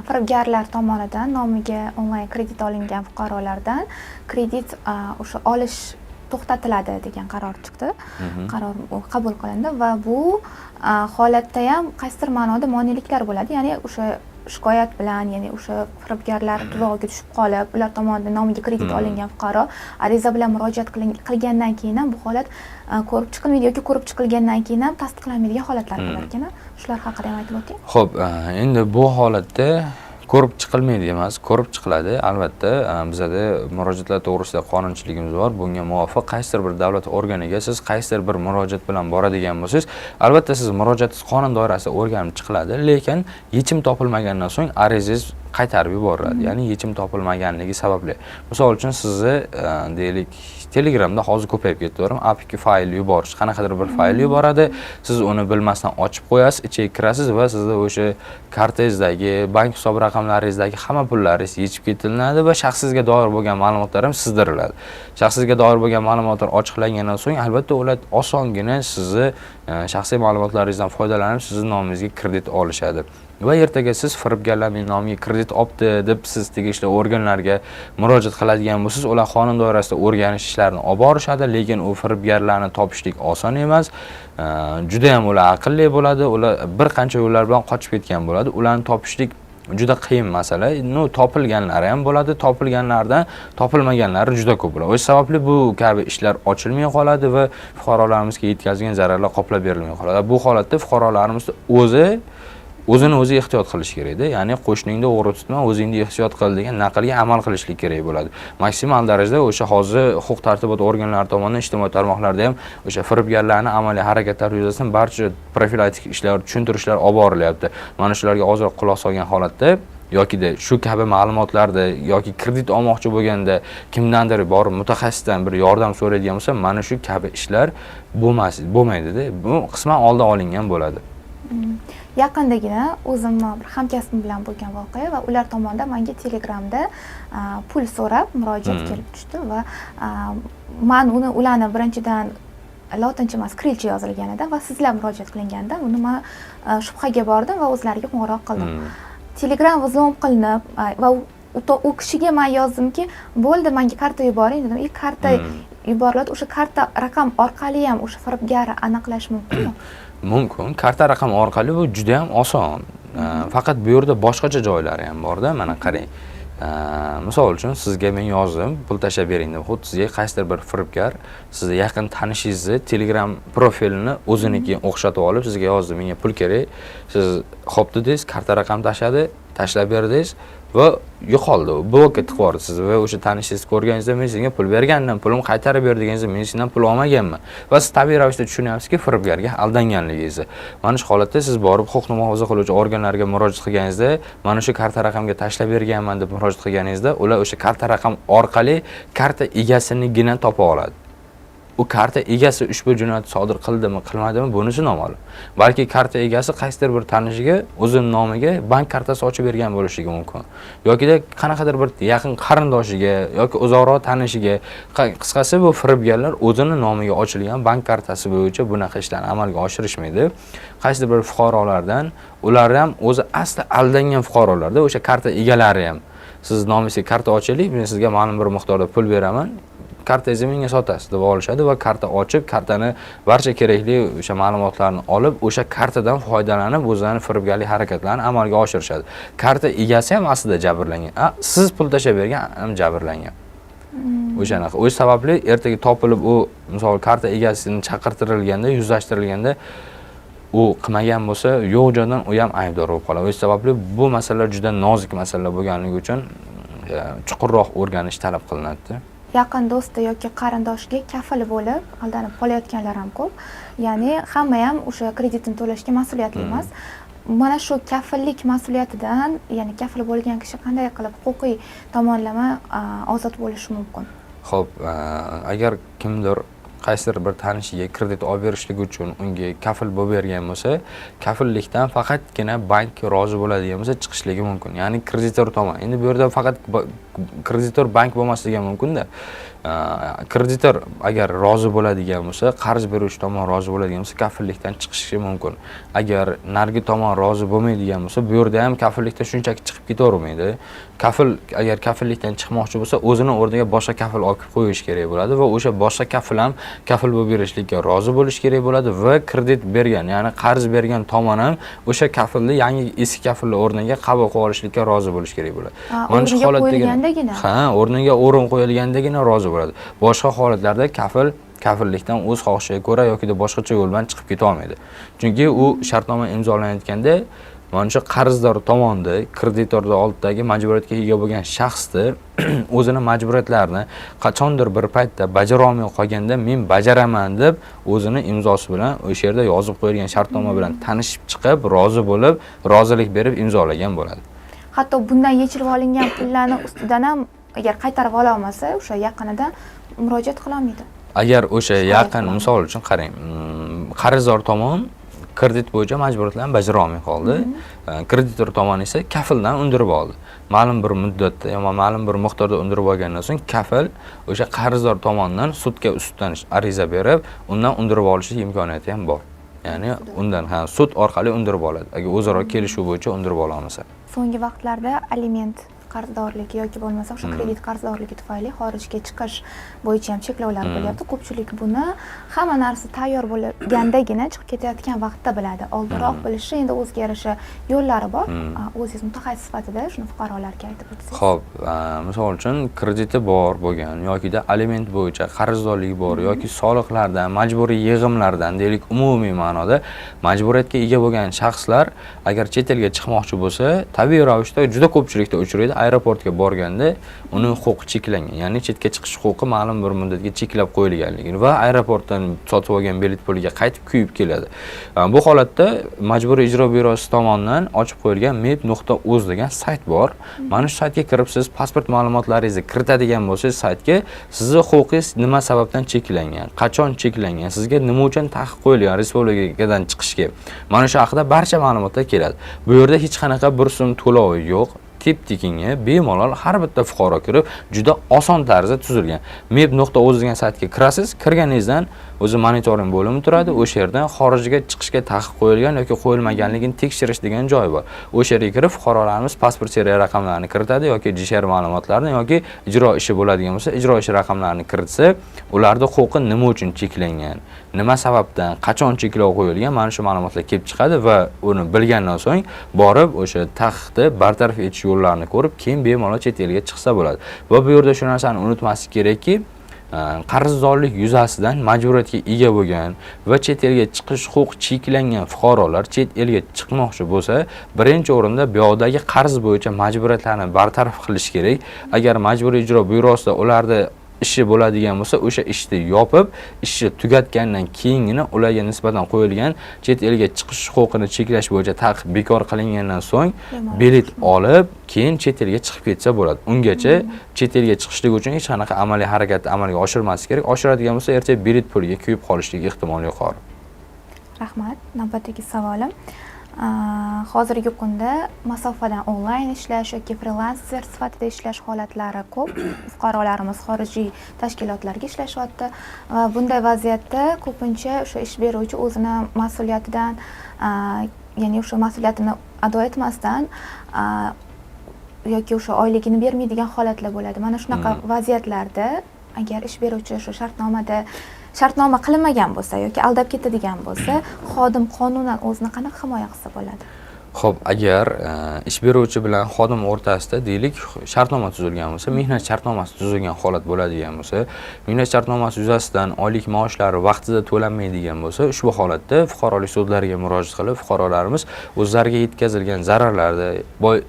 firibgarlar tomonidan nomiga onlayn kredit olingan fuqarolardan kredit o'sha olish to'xtatiladi degan qaror chiqdi. Qaror qabul qilindi va bu holatda ham qaysidir ma'noda moneliklar bo'ladi. Ya'ni o'sha shikoyat bilan, ya'ni o'sha firibgarlar tuzog'iga tushib qolib, ular tomonidan nomiga kredit olingan fuqaro ariza bilan murojaat qilgandan keyin ham bu holat ko'rib chiqilmaydi yoki ko'rib chiqilgandan keyin ham tasdiqlanmaydigan holatlar bo'lar ekan. Shular haqida ham aytib o'ting. Xo'p, endi bu holatda ko'rib chiqilmaydi emas, ko'rib chiqiladi. Albatta, bizada murojaatlar to'g'risida qonunchiligimiz bor. Bunga muvofiq qaysidir bir davlat organiga siz qaysidir bir murojaat bilan boradigan bo'lsangiz, albatta siz murojaatingiz qonun doirasida o'rganib chiqiladi, lekin yechim topilmagandan so'ng arizangiz qaytarib yuboriladi. Ya'ni yechim topilmaganligi sababli. Misol uchun sizni, deylik, Telegramda hozir ko'payib ketdi, to'g'rimi? APK fayl yuborish, qanaqadir bir fayl yuboradi. Siz uni bilmasdan ochib qo'yasiz, ichiga kirasiz va sizda o'sha kartangizdagi, bank hisob raqamlaringizdagi hamma pullaringiz yechib ketilinadi va shaxsingizga doir bo'lgan ma'lumotlar ham sizdiriladi. Shaxsingizga doir bo'lgan ma'lumotlar ochiqlangandan so'ng, albatta ular osongina sizni shaxsiy ma'lumotlaringizdan foydalanib, sizni nomingizga kredit olishadi. Va ertaga siz firibgarlar mening nomimga kredit olibdi deb siz tegishli organlarga murojaat qiladigan bo'lsangiz, ular qonun doirasida o'rganish ishlarini olib borishadi, lekin u firibgarlarni topishlik oson emas. Juda ham ular aqlli bo'ladi, ular bir qancha yo'llar bilan qochib ketgan bo'ladi. Ularni topishlik juda qiyin masala. Ну, topilganlari ham bo'ladi, topilganlardan topilmaganlari juda ko'p bo'ladi. O'sha sababli bu kabi ishlar ochilmay qoladi va fuqarolarimizga yetkazilgan zararlar qoplab berilmay qoladi. Bu holatda fuqarolarimiz o'zi o'zini o'zi ehtiyot qilish kerakda. Ya'ni qo'shningni o'g'ri tutma, o'zingni ehtiyot qil degan naqlga amal qilishlik kerak bo'ladi. Maksimal darajada o'sha hozir huquq tartibot organlari tomonidan ijtimoiy tarmoqlarda ham o'sha firibgarlarni amaliy harakatlari yuzasidan barcha profilaktik ishlar, tushuntirishlar olib borilyapti. Mana shularga ozroq quloq solgan holatda yokida shu kabi ma'lumotlarda yoki kredit olmoqchi bo'lganda kimdandir borib mutaxassisdan bir yordam so'raydigan bo'lsa, mana shu kabi ishlar bo'lmaydida. Bu qisman oldi olingan bo'ladi. Yaqindagina o'zimni bir hamkasbim bilan bo'lgan voqea va ular tomonidan menga Telegramda pul so'rab murojaat kelib tushdi va man uni ularni birinchidan lotincha emas, kirilcha yozilgan edi va sizlar murojaat qilinganda uni man shubhaga bordim va o'zlariga qo'ng'iroq qildim. Telegram взлом qilinib va u U kishiga man yozdimki, bo'ldi, menga karta yuboring dedim. И karta yuboriladi. O'sha karta raqam orqali ham o'sha firibgarni aniqlash mumkinmi? Mumkin. Karta raqam orqali bu juda ham oson. Faqat bu yerda boshqacha joylari ham borda. Mana qarang. Misol uchun sizga men yozdim, pul tashlab bering deb. Xuddi sizga qaysidir bir firibgar sizni yaqin tanishingizni Telegram profilini o'ziniki o'xshatib olib sizga yozdi, menga pul kerak. Siz xo'p dedingiz, karta raqam tashladi, tashlab berdingiz va yo'qoldi. Blokka tiqib yubordi sizni va o'sha tanishingizni ko'rganingizda men senga pul bergandim, pulimni qaytarib ber deganingizda men sendan pul olmaganman. Va siz tabiiy ravishda tushunyapsizki, firibgarga aldanganligingizni. Mana shu holatda siz borib huquqni muhofaza qiluvchi organlarga murojaat qilganingizda, mana shu karta raqamga tashlab berganman deb murojaat qilganingizda, ular o'sha karta raqam orqali karta egasinigina topa oladi. U karta egasi ushbu jinoyat sodir qildimi, qilmadimi, bunisi noma'lum. Balki karta egasi qaysidir bir tanishiga o'zini nomiga bank kartasi ochib bergan bo'lishligi mumkin. Yokida qanaqadir bir yaqin qarindoshiga yoki uzoqroq tanishiga, qisqasi bu firibgarlar o'zini nomiga ochilgan bank kartasi bo'yicha bunaqa ishlarni amalga oshirishmaydi. Qaysidir bir fuqarolardan, ular ham o'zi asli aldangan fuqarolarda, o'sha karta egalari ham siz nomingizga karta ochaylik, men sizga ma'lum bir miqdorda pul beraman, kartangizni menga sotasiz deb olishadi va karta ochib, kartani barcha kerakli o'sha ma'lumotlarni olib, o'sha kartadan foydalanib o'zlarining firibgarlik harakatlarini amalga oshirishadi. Karta egasi ham aslida jabrlangan, siz pul tashlab bergan ham jabrlangan. O'shanaqa. O'sha sababli ertaga topilib u misol karta egasini chaqirtirilganda, yuzlashtirilganda u qilmagan bo'lsa, yo'q joydan u ham aybdor bo'lib qoladi. O'sha sababli bu masalalar juda nozik masalalar bo'lganligi uchun chuqurroq o'rganish talab qilinadi. Yaqin do'sti yoki qarindoshiga kafil bo'lib aldanib qolayotganlar ham ko'p. Ya'ni hamma ham o'sha kreditini to'lashga mas'uliyatli emas. Mana shu kafillik mas'uliyatidan, ya'ni kafil bo'lgan kishi qanday qilib huquqiy tomonlama ozod bo'lishi mumkin? Xo'p, agar kimdir qaysidir bir tanishiga kredit olib berishlik uchun unga kafil bo'lib bergan bo'lsa, kafillikdan faqatgina bank rozi bo'ladigan bo'lsa chiqishligi mumkin. Ya'ni kreditor tomon. Endi bu yerda faqat kreditor bank bo'lmasligi ham mumkin-da. Kreditor agar rozi bo'ladigan bo'lsa, qarz beruvchi tomon rozi bo'ladigan bo'lsa, kafillikdan chiqishi mumkin. Agar narigi tomon rozi bo'lmaydigan bo'lsa, bu yerda ham kafillikdan shunchaki chiqib ketavermaydi. Kafil agar kafillikdan chiqmoqchi bo'lsa, o'zini o'rniga boshqa kafil olib qo'yish kerak bo'ladi va o'sha boshqa kafil ham kafil bo'lib berishlikka rozi bo'lish kerak bo'ladi va kredit bergan, ya'ni qarz bergan tomon ham o'sha kafilni yangi eski kafilni o'rniga qabul qilib olishlikka rozi bo'lish kerak bo'ladi. Mana shu o'rniga holatdagina qo'yilgandagina? Ha, o'rniga o'rin qo'yilgandagina rozi bo'ladi. Boshqa holatlarda kafil kafillikdan o'z xohishiga ko'ra yoki boshqacha yo'l bilan chiqib keta olmaydi. Chunki u shartnoma imzolanayotganda mana shu qarzdor tomonda, kreditorda oldidagi majburiyatga ega bo'lgan shaxsni o'zini majburiyatlarini qachondir bir paytda bajara olmay qolganda men bajaraman deb o'zini imzosi bilan o'sha yerda yozib qo'yilgan shartnoma bilan tanishib chiqib, rozi bo'lib, rozilik berib imzolagan bo'ladi. Hatto bundan yechilib olingan pullarni ustidan ham agar qaytarib ola olmasa, o'sha yaqinidan murojaat qila olmaydi. Agar o'sha Shikoyat yaqin, qila misol uchun qarang, qarzdor tomon kredit bo'yicha majburiyatlarni bajara olmay qoldi. Kreditor tomon esa kafildan undirib oldi. Ma'lum bir muddatda yoki ma'lum bir miqdorda undirib olgandan so'ng kafil o'sha qarzdor tomonidan sudga ustidan ariza berib, undan undirib olish imkoniyati ham bor. Ya'ni undan ha sud orqali undirib oladi. Agar o'zaro kelishuv bo'yicha undirib ola olmasa. So'nggi vaqtlarda aliment qarzdorligi yoki bo'lmasa o'sha kredit qarzdorligi tufayli xorijga chiqish bo'yicha ham cheklovlar bo'lyapti. Ko'pchilik buni hamma narsa tayyor bo'lgandagina chiqib ketayotgan vaqtda biladi. Oldinroq bilishi endi o'ziga yarasha yo'llari bor. O'zingiz mutaxassis sifatida shuni fuqarolarga aytib o'tsangiz. Xo'p, misol uchun krediti bor bo'lgan yokida aliment bo'yicha qarzdorligi bor yoki soliqlardan, majburiy yig'imlardan, deylik, umumiy ma'noda majburiyatga ega bo'lgan shaxslar agar chet elga chiqmoqchi bo'lsa, tabiiy ravishda juda ko'pchilikda uchraydi. Aeroportga borganda uni huquqi cheklangan, ya'ni chetga chiqish huquqi ma'lum bir muddatga cheklab qo'yilganligini va aeroportdan sotib olgan bilet puliga qaytib kuyib keladi. Bu holatda Majburiy ijro byurosi tomonidan ochib qo'yilgan meb.uz degan sayt bor. Mana shu saytga kirib siz pasport ma'lumotlaringizni kiritadigan bo'lsangiz saytga sizni huquqingiz nima sababdan cheklangan, qachon cheklangan, sizga nima uchun taqiq qo'yilgan respublikadan chiqishga. Mana shu haqida barcha ma'lumotlar keladi. Bu yerda hech qanaqa bir so'm to'lovi yo'q. Tep-tekinga bemalol har bitta fuqaro kirib, juda oson tarzda tuzilgan. meb.uz degan saytga kirasiz, kirganingizdan O'zi monitoring bo'limi turadi, o'sha yerdan xorijga chiqishga taqiq qo'yilgan yoki qo'yilmaganligini tekshirish degan joy bor. O'sha yerga kirib fuqarolarimiz pasport seriya raqamlarini kiritadi yoki GSR ma'lumotlarini yoki ijro ishi bo'ladigan bo'lsa, ijro ishi raqamlarini kiritsa, ularda huquqi nima uchun cheklangan, nima sababdan, qachon cheklov qo'yilgan, mana shu ma'lumotlar kelib chiqadi va uni bilgandan so'ng borib o'sha taqiqni bartaraf etish yo'llarini ko'rib, keyin bemalol chet elga chiqsa bo'ladi. Va bu yerda shu narsani unutmaslik kerakki, qarzdorlik yuzasidan majburiyatga ega bo'lgan va chet elga chiqish huquqi cheklangan fuqarolar chet elga chiqmoqchi bo'lsa, birinchi o'rinda bu yoqdagi qarz bo'yicha majburiyatlarni bartaraf qilish kerak. Agar majburiy ijro byurosida ularni ishi bo'ladigan bo'lsa, o'sha ishni yopib, ishni tugatgandan keyingina ularga nisbatan qo'yilgan chet elga chiqish huquqini cheklash bo'yicha taqiq bekor qilingandan so'ng bilet olib, keyin chet elga chiqib ketsa bo'ladi. Ungacha chet elga chiqishlik uchun hech qanaqa amaliy harakatni amalga oshirmaslik kerak. Oshiradigan bo'lsa, ertaga bilet puliga kuyib qolishligi ehtimoli yuqori. Rahmat. Navbatdagi savolim. Hozirgi kunda masofadan onlayn ishlash yoki frilanser sifatida ishlash holatlari ko'p. Fuqarolarimiz xorijiy tashkilotlarga ishlashyapti va bunday vaziyatda ko'pincha o'sha ish beruvchi o'zini mas'uliyatidan, ya'ni o'sha mas'uliyatini ado etmasdan yoki o'sha oyligini bermaydigan holatlar bo'ladi. Mana shunaqa vaziyatlarda agar ish beruvchi o'sha shartnomada shartnoma qilinmagan bo'lsa yoki aldab ketadigan bo'lsa, xodim qonunan o'zini qanaqa himoya qilsa bo'ladi? Xo'p, agar ish beruvchi bilan xodim o'rtasida, deylik, shartnoma tuzilgan bo'lsa, mehnat shartnomasi tuzilgan holat bo'ladigan bo'lsa, mehnat shartnomasi yuzasidan oylik maoshlari vaqtida to'lanmaydigan bo'lsa, ushbu holatda fuqarolik sudlariga murojaat qilib, fuqarolarimiz o'zlariga yetkazilgan zararlarni, boy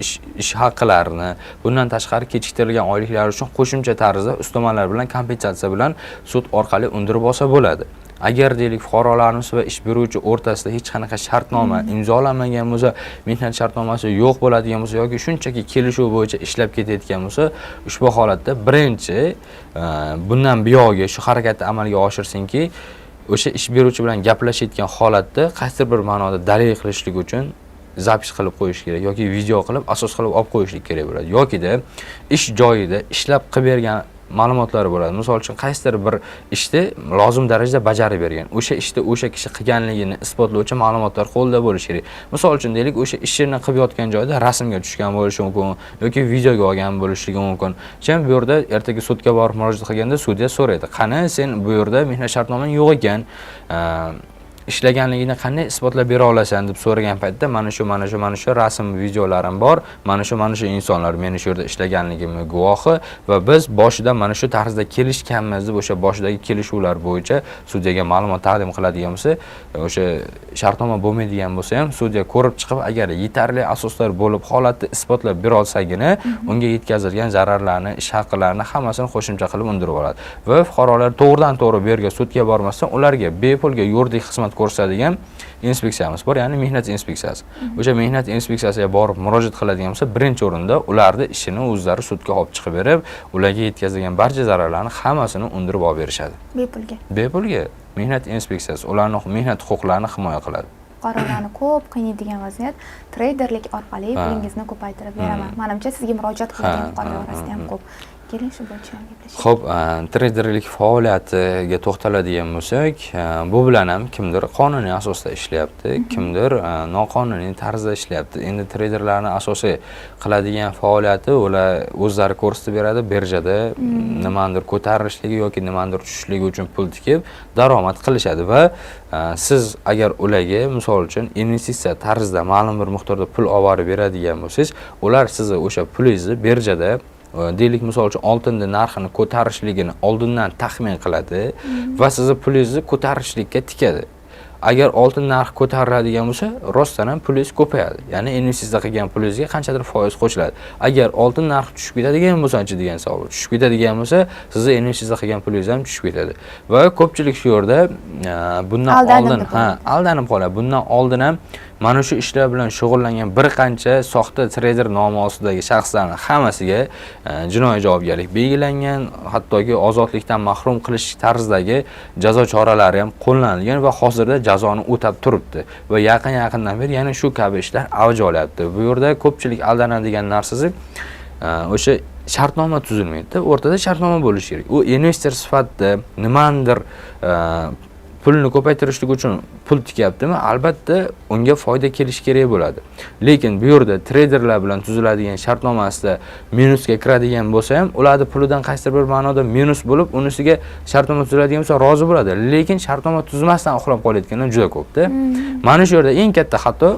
ish haqilarini, bundan tashqari kechiktirilgan oyliklar uchun qo'shimcha tarzda ustamalar bilan, kompensatsiya bilan sud orqali undirib olsa bo'ladi. Agar, deylik, fuqarolarimiz va ish beruvchi o'rtasida hech qanaqa shartnoma imzolanmagan bo'lsa, mehnat shartnomasi yo'q bo'ladigan bo'lsa yoki shunchaki kelishuv bo'yicha ishlab ketayotgan bo'lsa, ushbu holatda birinchi bundan buyog'iga shu harakatni amalga oshirsinki, o'sha ish beruvchi bilan gaplashayotgan holatda qaysidir bir ma'noda dalil qilishlik uchun запись qilib qo'yish kerak yoki video qilib, asos qilib olib qo'yishlik kerak bo'ladi. Yokida ish joyida ishlab qilib bergan ma'lumotlari bo'ladi. Misol uchun, qaysidir bir ishni lozim darajada bajarib bergan. O'sha ishni o'sha kishi qilganligini isbotlovchi ma'lumotlar qo'lda bo'lishi kerak. Misol uchun, deylik, o'sha ishini qilib yotgan joyda rasmga tushgan bo'lishi mumkin yoki videoga olgan bo'lishligi mumkin. Sen bu yerda ertaga sudga borib murojaat qilganda sudya so'raydi: "Qani, sen bu yerda mehnat shartnomang yo'q ekan, ishlaganligini qanday isbotlab bera olasan?" deb so'ragan paytda, "Mana shu, mana shu, mana shu rasm, videolarim bor, mana shu, mana shu insonlar meni shu yerda ishlaganligimni guvohi va biz boshidan mana shu tarzda kelishganmiz" deb o'sha boshidagi kelishuvlar bo'yicha sudyaga ma'lumot taqdim qiladigan bo'lsa, o'sha shartnoma bo'lmaydigan bo'lsa ham, sudya ko'rib chiqib, agar yetarli asoslar bo'lib, holatni isbotlab bera olsagina, unga yetkazilgan zararlarni, ish haqilarini hammasini qo'shimcha qilib undirib oladi. Va fuqarolar to'g'ridan to'g'ri bu yerga sudga bormasdan, ularga bepulga yuridik xizmat ko'rsatadigan inspeksiyamiz bor, ya'ni mehnat inspeksiyasi. O'sha mehnat inspeksiyasiga borib murojaat qiladigan bo'lsa, birinchi o'rinda ularni ishini o'zlari sudga olib chiqib berib, ularga yetkazilgan barcha zararlarni hammasini undirib olib berishadi. Bepulga. Bepulga. Mehnat inspeksiyasi ularni mehnat huquqlarini himoya qiladi. Fuqarolarni ko'p qiynaydigan vaziyat: treyderlik orqali pulingizni ko'paytirib beraman. Manimcha, sizga murojaat qilgan fuqarolar orasida ham ko'p. Keling, shu bo'yicha ham gaplashaylik. Xo'p, treyderlik faoliyatiga to'xtaladigan bo'lsak, bu bilan ham kimdir qonuniy asosda ishlayapti, kimdir noqonuniy tarzda ishlayapti. Endi treyderlarni asosiy qiladigan faoliyati, ular o'zlari ko'rsatib beradi, birjada nimanidir ko'tarilishligi yoki nimanidir tushishligi uchun pul tikib daromad qilishadi va siz agar ularga, misol uchun, investitsiya tarzida ma'lum bir miqdorda pul olib borib beradigan bo'lsangiz, ular sizni o'sha pulingizni birjada, deylik, misol uchun, oltinni narxini ko'tarishligini oldindan taxmin qiladi va sizni pulingizni ko'tarishlikka tikadi. Agar oltin narxi ko'tariladigan bo'lsa, rostdan ham pulingiz ko'payadi, ya'ni investitsiya qilgan pulingizga qanchadir foiz qo'shiladi. Agar oltin narxi tushib ketadigan bo'lsachi degan savol, tushib ketadigan bo'lsa, sizni investitsiya qilgan pulingiz ham tushib ketadi va ko'pchilik shu yerda bundan Aldandim oldin deb ha, aldanib qoladi. Bundan oldin ham mana shu ishlar bilan shug'ullangan bir qancha soxta treyder nomi ostidagi shaxslarni hammasiga jinoiy javobgarlik belgilangan, hattoki ozodlikdan mahrum qilish tarzidagi jazo choralari ham qo'llanilgan va hozirda jazoni o'tab turibdi va yaqin yaqindan beri yana shu kabi ishlar avj olyapti. Bu yerda ko'pchilik aldanadigan narsasi o'sha shartnoma tuzilmaydida. O'rtada shartnoma bo'lishi kerak. U investor sifatida nimanidir Pulni ko'paytirishlik uchun pul tikyaptimi, albatta unga foyda kelishi kerak bo'ladi. Lekin bu yerda treyderlar bilan tuziladigan shartnomasida minusga kiradigan bo'lsa ham, ularni pulidan qaysidir bir ma'noda minus bo'lib, unisiga shartnoma tuziladigan bo'lsa rozi bo'ladi. Lekin shartnoma tuzmasdan uxlab qolayotganlar juda ko'pda. Mana shu yerda eng katta xato,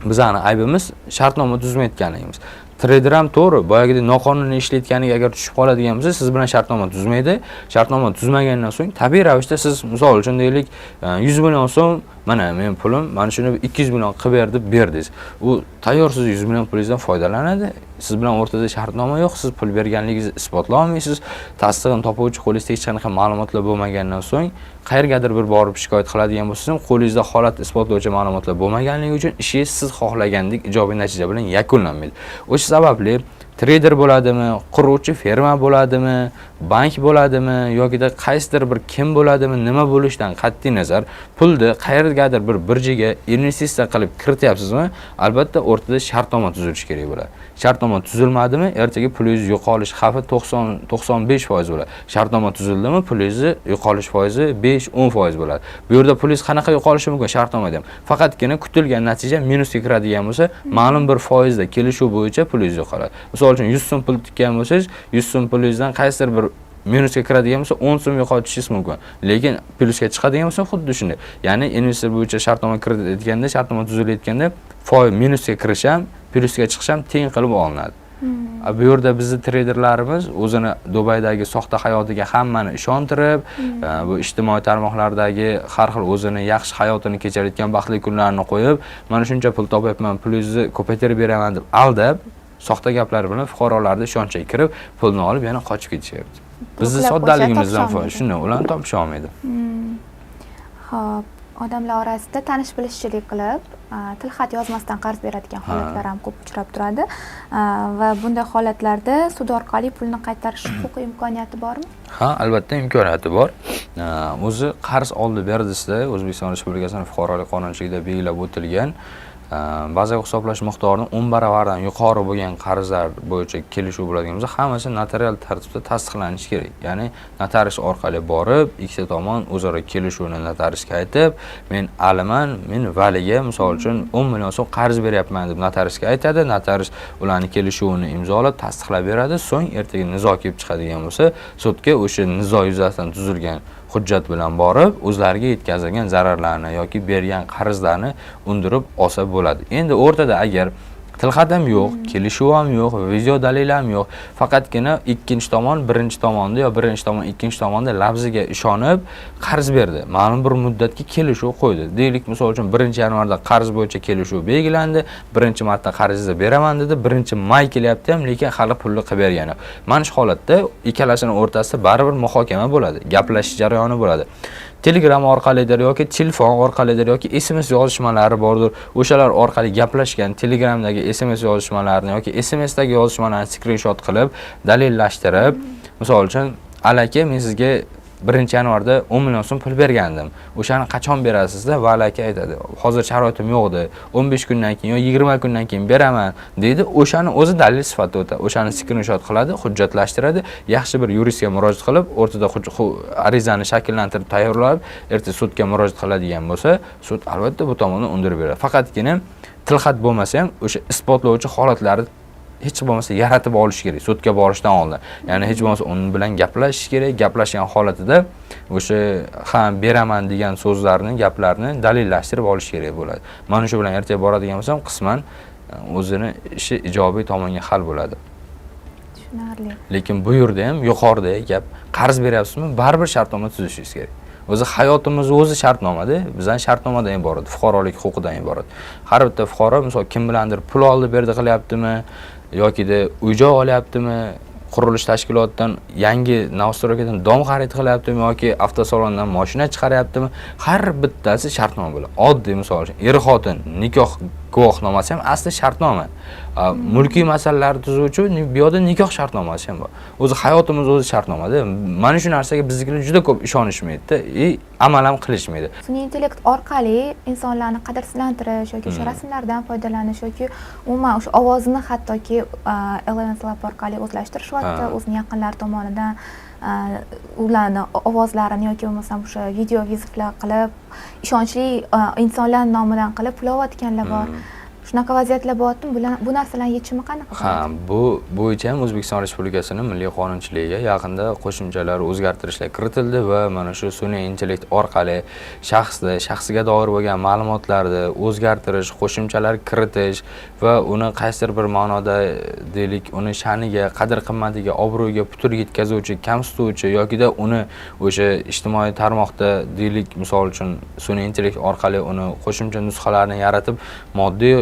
bizani aybimiz shartnoma tuzmayotganligimiz. Treyder ham to'g'ri, boyagidek noqonuniy ishlayotganiga agar tushib qoladigan bo'lsa, siz bilan shartnoma tuzmaydi. Shartnoma tuzmagandan so'ng tabiiy ravishda siz, misol uchun deylik, 100 million so'm, mana men pulim, mana shuni 200 million qilib ber deb berdingiz. U tayyor siz 100 million pulingizdan foydalanadi. Siz bilan o'rtada shartnoma yo'q, siz pul berganligingizni isbotlay olmaysiz. Tasdig'ini topuvchi qo'lingizda hech qanaqa ma'lumotlar bo'lmagandan so'ng qayergadir bir borib shikoyat qiladigan bo'lsangiz ham, qo'lingizda holat isbotlovchi ma'lumotlar bo'lmaganligi uchun ishingiz siz xohlagandek ijobiy natija bilan yakunlanmaydi. O'sha sababli treyder bo'ladimi, quruvchi firma bo'ladimi, bank bo'ladimi yokida qaysidir bir kim bo'ladimi, nima bo'lishidan qat'iy nazar, pulni qayergadir bir birjaga investitsiya qilib kirityapsizmi, albatta o'rtada shartnoma tuzilishi kerak bo'ladi. Shartnoma tuzilmadimi, ertaga pulingiz yo'qolish xavfi 90-95% bo'ladi. Shartnoma tuzildimi, pulingizni yo'qolish foizi 5-10% bo'ladi. Bu yerda pulingiz qanaqa yo'qolishi mumkin shartnomada ham? Faqatgina kutilgan natija minusga kiradigan bo'lsa, ma'lum bir foizda kelishuv bo'yicha pulingiz yo'qoladi. Misol uchun 100 so'm pul tikkan bo'lsangiz, 100 so'm pulingizdan qaysidir bir minusga kiradigan bo'lsa, 10 so'm yo'qotishingiz mumkin. Lekin plyusga chiqadigan bo'lsa, xuddi shunday. Ya'ni investitsiya bo'yicha shartnoma kiritayotganda, shartnoma tuzilayotganda foiz minusga kirish ham, plyusga chiqish ham teng qilib olinadi. Bu yerda bizni treyderlarimiz o'zini Dubaydagi soxta hayotiga hammani ishontirib, bu ijtimoiy tarmoqlardagi har xil o'zini yaxshi hayotini kechirayotgan baxtli kunlarini qo'yib, mana shuncha pul topyapman, pulingizni ko'paytirib beraman deb aldab, soxta gaplar bilan fuqarolarni ishonchiga kirib, pulni olib yana qochib ketishyapti. Bizni To'plab qo'yishadi, soddaligimizdan topisholmaydi. Shunday, ularni topisha olmaydi. Xo'p, odamlar orasida tanish bilishchilik qilib, tilxat yozmasdan qarz beradigan holatlar ham ko'p uchrab turadi. Va bunday holatlarda sud orqali pulni qaytarish huquqiy imkoniyati bormi? Ha, albatta imkoniyati bor. O'zi qarz oldi berdisida O'zbekiston Respublikasining fuqarolik qonunchiligida belgilab o'tilgan bazaviy hisoblash miqdorini 10 baravardan yuqori bo'lgan qarzlar bo'yicha kelishuv bo'ladigan bo'lsa, hammasi notarial tartibda tasdiqlanishi kerak. Ya'ni notarius orqali borib, ikkita tomon o'zaro kelishuvni notariusga aytib, men Aliman, men Valiga misol uchun 10 million so'm qarz beryapman deb notariusga aytadi. Notarius ularni kelishuvini imzolab, tasdiqlab beradi. So'ng ertaga nizo kelib chiqadigan bo'lsa, sudga o'sha nizo yuzasidan tuzilgan hujjat bilan borib, o'zlariga yetkazilgan zararlarni yoki bergan qarzlarni undirib olsa bo'ladi. Endi o'rtada agar tilxat ham yo'q, kelishuv ham yo'q, video dalil ham yo'q, faqatgina ikkinchi tomon birinchi tomonda yo birinchi tomon ikkinchi tomonda lafziga ishonib qarz berdi. Ma'lum bir muddatga kelishuv qo'ydi. Deylik, misol uchun 1-yanvarda qarz bo'yicha kelishuv belgilandi, birinchi marta qarzingizni beraman dedi, 1-may kelyapti ham, lekin hali pulni qilib bergani yo'q. Mana shu holatda ikkalasini o'rtasida baribir muhokama bo'ladi, gaplashish jarayoni bo'ladi. Telegram orqalidir yoki telefon orqalidir yoki SMS yozishmalari bordir. O'shalar orqali gaplashgan Telegramdagi SMS yozishmalarini yoki SMSdagi yozishmalarni skrinshot qilib, dalillashtirib, misol uchun, "Alaka, men sizga 1-yanvarda 10 million so'm pul bergandim. O'shani qachon berasiz?" deb Vali aka aytadi. "Hozir sharoitim yo'q edi. 15 kundan keyin yo 20 kundan keyin beraman" deydi. O'shani o'zi dalil sifatida o'tadi. O'shani skrinshot qiladi, hujjatlashtiradi, yaxshi bir yuristga murojaat qilib, o'rtada arizani shakllantirib tayyorlab, erta sudga murojaat qiladigan bo'lsa, sud albatta bu tomondan undirib beradi. Faqatgina tilxat bo'lmasa ham o'sha isbotlovchi holatlarni hech bo'lmasa yaratib olish kerak sudga borishdan oldin. Ya'ni hech bo'lmasa uni bilan gaplashish kerak. Gaplashgan holatida o'sha ha beraman degan so'zlarni, gaplarni dalillashtirib olish kerak bo'ladi. Mana shu bilan ertaga boradigan bo'lsam, qisman o'zini ishi ijobiy tomonga hal bo'ladi. Tushunarli. Lekin bu yerda ham yuqoridagi gap, qarz beryapsizmi, baribir shartnoma tuzishingiz kerak. O'zi hayotimiz o'zi shartnomada, bizani shartnomadan iborat, fuqarolik huquqidan iborat. Har bitta fuqaro, misol, kim bilandir pul oldi berdi qilyaptimi yokida uy joy olyaptimi, qurilish tashkilotidan yangi новостройка dan dom xarid qilyaptimi yoki avtosalondan mashina chiqaryaptimi, har bittasi shartnoma bo'ladi. Oddiy misol uchun er xotin nikoh Guvohnomasi ham asli shartnoma. Mulkiy masalalarni tuzuvchi bu yoqda nikoh shartnomasi ham bor. O'zi hayotimiz o'zi shartnomada. Mana shu narsaga biznikilar juda ko'p ishonishmaydi и amal ham qilishmaydi. Sun'iy intellekt orqali insonlarni qadrsizlantirish yoki o'sha rasmlardan foydalanish yoki umuman o'sha ovozini hattoki 11Labs orqali o'zlashtirishyapti, o'zini yaqinlari tomonidan ularni ovozlarini yoki bo'lmasam o'sha video вызов lar qilib, ishonchli insonlar nomidan qilib pul olayotganlar bor. Shunaqa vaziyatlar bo'lyaptimi? Bu narsalarni yechimi qanaqa Ha, bo'ladi? bu bo'yicha ham O'zbekiston Respublikasining milliy qonunchiligiga yaqinda qo'shimchalar, o'zgartirishlar kiritildi va mana shu sun'iy intellekt orqali shaxsni, shaxsiga doir bo'lgan ma'lumotlarni o'zgartirish, qo'shimchalar kiritish va uni qaysidir bir ma'noda, deylik, uni sha'niga, qadr-qimmatiga, obro'yiga putur yetkazuvchi, kamsituvchi yokida uni o'sha ijtimoiy tarmoqda, deylik, misol uchun, sun'iy intellekt orqali uni qo'shimcha nusxalarni yaratib, moddiy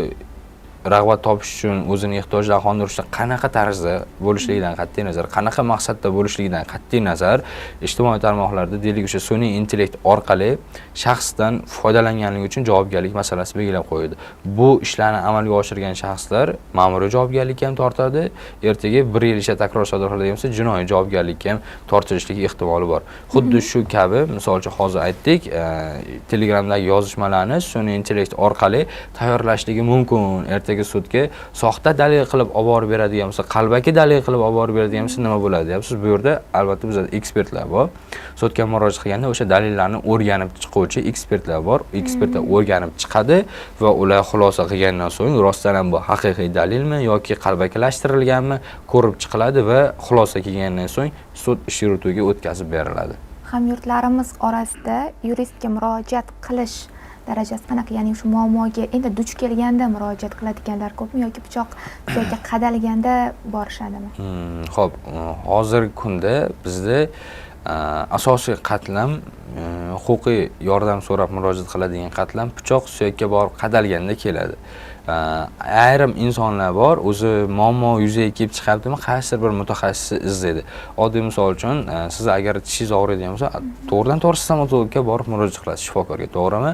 rag'bat topish uchun o'zini ehtiyojlarini qondirishda qanaqa tarzda bo'lishligidan qat'iy nazar, qanaqa maqsadda bo'lishligidan qat'iy nazar, ijtimoiy tarmoqlarda, deylik, o'sha sun'iy intellekt orqali shaxsdan foydalanganligi uchun javobgarlik masalasi belgilab qo'yildi. Bu ishlarni amalga oshirgan shaxslar ma'muriy javobgarlikka ham tortadi, ertaga bir yil ichida takror sodir qiladigan bo'lsa, jinoiy javobgarlikka ham tortilishligi ehtimoli bor. Xuddi shu kabi, misol uchun, hozir aytdik, Telegramdagi yozishmalarni sun'iy intellekt orqali tayyorlashligi mumkin. Ertaga sudga soxta dalil qilib olib borib beradigan bo'lsa, qalbaki dalil qilib olib borib beradigan bo'lsa, nima bo'ladi deyapsiz. Bu yerda albatta bizda ekspertlar bor. Sudga murojaat qilganda o'sha dalillarni o'rganib chiquvchi ekspertlar bor. Ekspertlar o'rganib chiqadi va ular xulosa qilgandan so'ng rostdan ham bu haqiqiy dalilmi yoki qalbakilashtirilganmi ko'rib chiqiladi va xulosa kelgandan so'ng sud ish yurituviga o'tkazib beriladi. Hamyurtlarimiz orasida yuristga murojaat qilish darajasi qanaqa? Ya'ni shu muammoga endi duch kelganda murojaat qiladiganlar ko'pmi yoki pichoq suyakka qadalganda borishadimi? Xo'p, hozirgi kunda bizda asosiy qatlam, huquqiy yordam so'rab murojaat qiladigan qatlam pichoq suyakka borib qadalganda keladi. Ayrim insonlar bor, o'zi muammo yuzaga kelib chiqyaptimi, qaysidir bir mutaxassisni izlaydi. Oddiy misol uchun, siz agar tishingiz og'riydigan bo'lsa, to'g'ridan to'g'ri stomatologga borib murojaat qilasiz, shifokorga, to'g'rimi?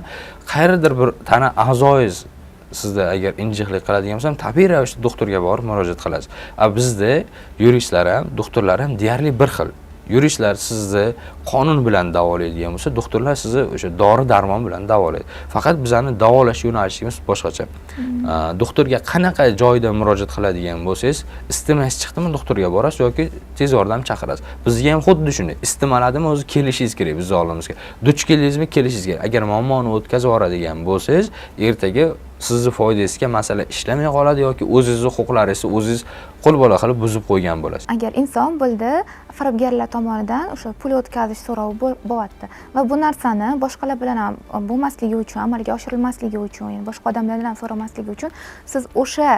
Qayerdir bir tana a'zoyingiz sizda agar injiqlik qiladigan bo'lsa ham, tabiiy ravishda doktorga borib murojaat qilasiz. A bizda yuristlar ham, doktorlar ham deyarli bir xil. Yuristlar sizni qonun bilan davolaydigan bo'lsa, doktorlar sizni o'sha dori darmon bilan davolaydi. Faqat bizani davolash yo'nalishimiz boshqacha. Doktorga qanaqa joyda murojaat qiladigan bo'lsangiz, isitmangiz chiqdimi, doktorga borasiz yoki tez yordam chaqirasiz. Bizga ham xuddi shunday. Isitmaladimi, o'zi kelishingiz kerak bizni oldimizga. Duch keldingizmi, kelishingiz kerak. Agar muammoni o'tkazib yuboradigan bo'lsangiz, ertaga sizni foydangizga masala ishlamay qoladi yoki o'zingizni huquqlaringizni o'zingiz qo'lbola qilib buzib qo'ygan bo'lasiz. Agar inson bildi, firibgarlar tomonidan o'sha pul o'tkazish so'rovi bo'lyapti va bu narsani boshqalar bilan ham bo'lmasligi uchun, amalga oshirilmasligi uchun, ya'ni boshqa odamlardan ham so'ramasligi uchun siz o'sha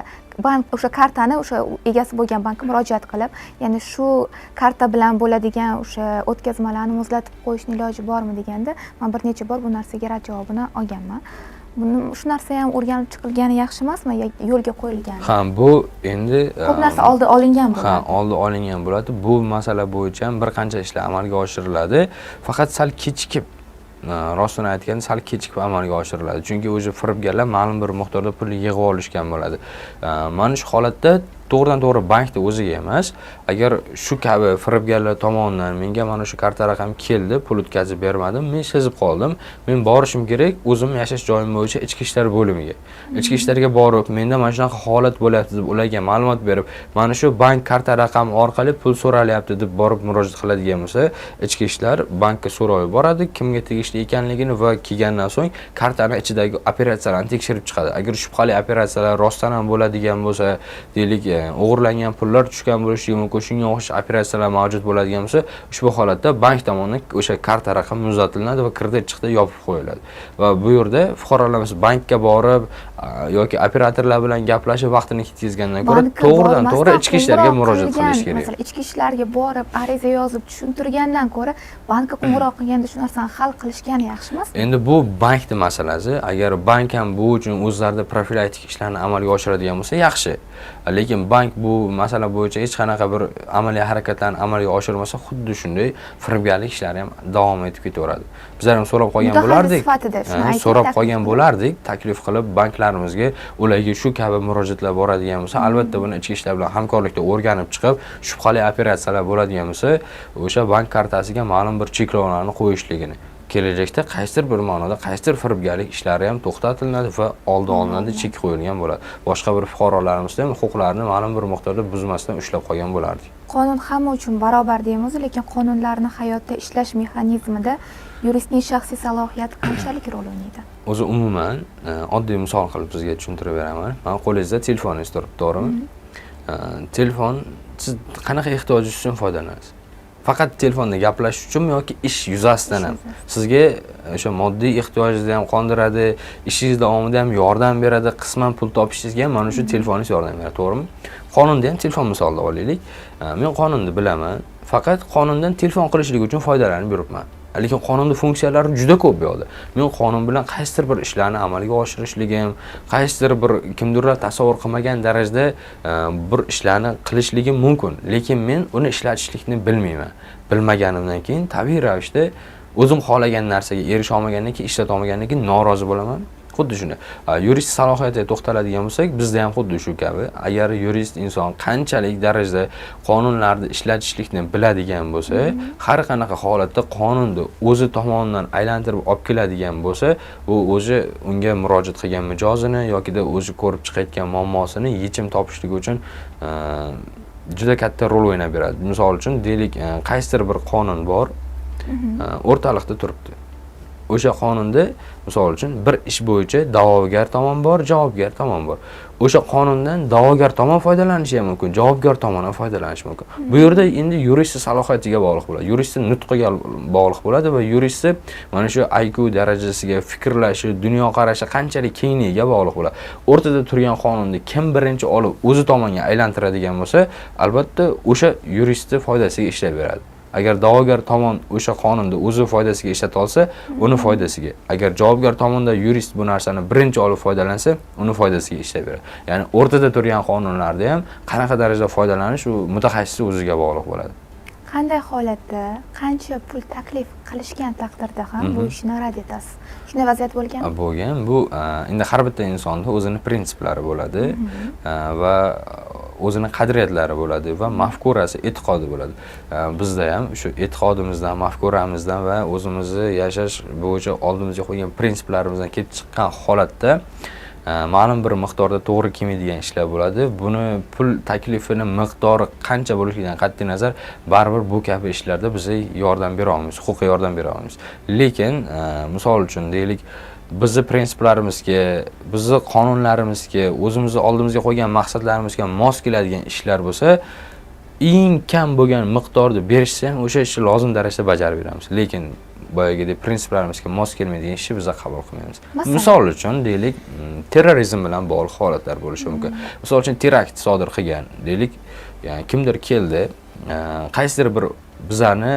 bank, o'sha kartani o'sha egasi bo'lgan bankka murojaat qilib, ya'ni shu karta bilan bo'ladigan o'sha o'tkazmalarni muzlatib qo'yishni iloji bormi deganda, man bir necha bor bu narsaga rad javobini olganman. Buni, shu narsa ham o'rganib chiqilgani yaxshi emasmi yoki yo'lga qo'yilgani? Ha, bu endi Ko'p narsa oldi olingan bo'ladi. Oldi olingan bo'ladi. Bu masala bo'yicha ham bir qancha ishlar amalga oshiriladi. Faqat sal kechikib, rostini aytganda, sal kechikib amalga oshiriladi. Chunki o'sha firibgarlar ma'lum bir miqdorda pul yig'ib olishgan bo'ladi. Mana shu holatda to'g'ridan to'g'ri bankni o'ziga emas, agar shu kabi firibgarlar tomonidan menga mana shu karta raqam keldi, pul o'tkazib bermadim, men sezib qoldim, men borishim kerak o'zim yashash joyim bo'yicha ichki ishlar bo'limiga. Ichki ishlarga borib, menda mana shunaqa holat bo'lyapti deb ularga ma'lumot berib, mana shu bank karta raqami orqali pul so'ralyapti deb borib murojaat qiladigan bo'lsa, ichki ishlar bankka so'rov yuboradi, kimga tegishli ekanligini va kelgandan so'ng kartani ichidagi operatsiyalarni tekshirib chiqadi. Agar shubhali operatsiyalar rostdan ham bo'ladigan bo'lsa, deylik, o'g'irlangan pullar tushgan bo'lishi mumkin, shunga o'xshash operatsiyalar mavjud bo'ladigan bo'lsa, ushbu holatda bank tomonidan o'sha karta raqami muzlatilinadi va kredit chiqdi yopib qo'yiladi. Va bu yerda fuqarolarimiz bankka borib yoki operatorlar bilan gaplashib vaqtini ketkazgandan ko'ra Bankka to'g'ridan to'g'ri bormasdan ichki ishlarga qo'ng'iroq murojaat qilish qilgan, kerak. Masalan, ichki ishlarga borib ariza yozib tushuntirgandan ko'ra bankka qo'ng'iroq qilganda shu narsani hal qilishgani yaxshi emasmi? Endi bu bankni masalasi. Agar bank ham bu uchun o'zlarida profilaktik ishlarni amalga oshiradigan bo'lsa, yaxshi. Lekin Lekin bank bu masala bo'yicha hech qanaqa bir amaliy harakatlarni amalga oshirmasa, xuddi shunday firibgarlik ishlari ham davom etib ketaveradi. Bizlar ham so'rab qolgan bo'lardik. So'rab qolgan bo'lardik, taklif qilib banklarimizga ularga shu kabi murojaatlar boradigan bo'lsa, albatta buni ichki ishlar bilan hamkorlikda o'rganib chiqib, shubhali operatsiyalar bo'ladigan bo'lsa, o'sha bank kartasiga ma'lum bir cheklovlarni qo'yishligini, kelajakda qaysidir bir ma'noda qaysidir firibgarlik ishlari ham to'xtatilinadi va oldi olinadi, chek qo'yilgan bo'ladi. Boshqa bir fuqarolarimizni ham huquqlarini ma'lum bir miqdorda buzmasdan ushlab qolgan bo'lardik. Qonun hamma uchun barobar deymiz, lekin qonunlarni hayotda ishlash mexanizmida yuristning shaxsiy salohiyati qanchalik rol o'ynaydi? O'zi umuman oddiy misol qilib sizga tushuntirib beraman. Mana qo'lingizda telefoningiz turibdi, to'g'rimi? Telefon siz qanaqa ehtiyojingiz uchun foydalanasiz? Faqat telefonda gaplashish uchunmi yoki ish yuzasidan ham? Sizga o'sha moddiy ehtiyojingizni ham qondiradi, ishingiz davomida ham yordam beradi, qisman pul topishingizga ham mana shu telefoningiz yordam beradi, to'g'rimi? Qonunda ham telefon misolida olaylik. Men qonunni bilaman, faqat qonundan telefon qilishlik uchun foydalanib yuribman. Lekin qonunda funksiyalari juda ko'p bu yoqda. Men qonun bilan qaysidir bir ishlarni amalga oshirishligim, qaysidir bir kimdirlar tasavvur qilmagan darajada bir ishlarni qilishligim mumkin. Lekin men uni ishlatishlikni bilmayman. Bilmaganimdan keyin tabiiy ravishda o'zim xohlagan narsaga erisha olmagandan keyin, ishlata olmagandan keyin norozi bo'laman. Xuddi shunday. Yurist salohiyatiga to'xtaladigan bo'lsak, bizda ham xuddi shu kabi. Agar yurist inson qanchalik darajada qonunlarni ishlatishlikni biladigan bo'lsa, har qanaqa holatda qonunni o'zi tomonidan aylantirib olib keladigan bo'lsa, u o'zi unga murojaat qilgan mijozini yokida o'zi ko'rib chiqayotgan muammosini yechim topishligi uchun juda katta rol o'ynab beradi. Misol uchun, deylik, qaysidir bir qonun bor, o'rtaliqda turibdi. O'sha qonunda misol uchun bir ish bo'yicha da'vogar tomon bor, javobgar tomon bor. O'sha qonundan da'vogar tomon foydalanishi ham mumkin, javobgar tomon ham foydalanishi mumkin. Bu yerda endi yurist salohiyatiga bog'liq bo'ladi, yuristning nutqiga bog'liq bo'ladi va yuristni mana shu IQ darajasiga, fikrlashi, dunyoqarashi qanchalik kengligiga bog'liq bo'ladi. O'rtada turgan qonunni kim birinchi olib o'zi tomonga aylantiradigan bo'lsa, albatta o'sha yuristning foydasiga ishlab beradi. Agar da'vogar tomon o'sha qonunni o'zi foydasiga ishlata olsa, uni foydasiga. Agar javobgar tomonda yurist bu narsani birinchi olib foydalansa, uni foydasiga ishlab beradi. Ya'ni o'rtada turgan qonunlarda ham qanaqa darajada foydalanish u mutaxassis o'ziga bog'liq bo'ladi. Qanday holatda qancha pul taklif qilishgan taqdirda ham bu ishni rad etasiz? Shunday vaziyat bo'lganmi? Bo'lgan. Bu endi har bitta insonda o'zini prinsiplari bo'ladi va o'zini qadriyatlari bo'ladi va mafkurasi, e'tiqodi bo'ladi. Bizda ham shu e'tiqodimizdan, mafkuramizdan va o'zimizni yashash bo'yicha oldimizga qo'ygan prinsiplarimizdan kelib chiqqan holatda ma'lum bir miqdorda to'g'ri kelmaydigan ishlar bo'ladi. Buni pul taklifini miqdori qancha bo'lishidan qat'iy nazar, baribir bu kabi ishlarda biz yordam bera olmaymiz, huquqiy yordam bera olmaymiz. Lekin misol uchun deylik, bizni prinsiplarimizga, bizni qonunlarimizga, o'zimizni oldimizga qo'ygan maqsadlarimizga mos keladigan ishlar bo'lsa, eng kam bo'lgan miqdorda berishsa ham o'sha ishni lozim darajada bajarib beramiz. Lekin boyagidek prinsiplarimizga mos kelmaydigan ishni biz qabul qilmaymiz. Misol uchun deylik, terrorizm bilan bog'liq holatlar bo'lishi mumkin. Misol uchun terakt sodir qilgan, deylik, ya'ni kimdir keldi, qaysidir bir bizlarni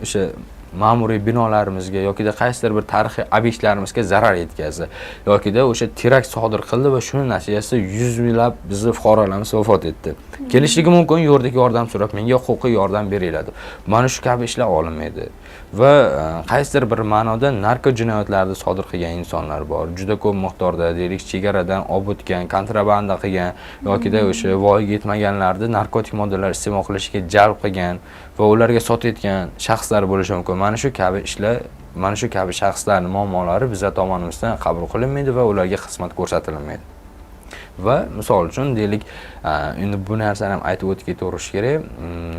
o'sha ma'muriy binolarimizga yokida qaysidir bir tarixiy obyektlarimizga zarar yetkazdi yokida o'sha terakt sodir qildi va shuni natijasida yuz minglab bizni fuqarolarimiz vafot etdi. Kelishligi mumkin, yuridik yordam so'rab, menga huquqiy yordam beringlar deb. Mana shu kabi ishlar olinmaydi. Va qaysidir bir ma'noda narko jinoyatlarni sodir qilgan insonlar bor. Juda ko'p miqdorda, deylik, chegaradan olib o'tgan, kontrabanda qilgan yokida o'sha voyaga yetmaganlarni narkotik moddalar iste'mol qilishga jalb qilgan va ularga sotayotgan shaxslar bo'lishi mumkin. Mana shu kabi ishlar, mana shu kabi shaxslarning muammolari bizlar tomonimizdan qabul qilinmaydi va ularga xizmat ko'rsatilmaydi. Va misol uchun deylik, endi bu narsani ham aytib o'tib ketaverish kerak.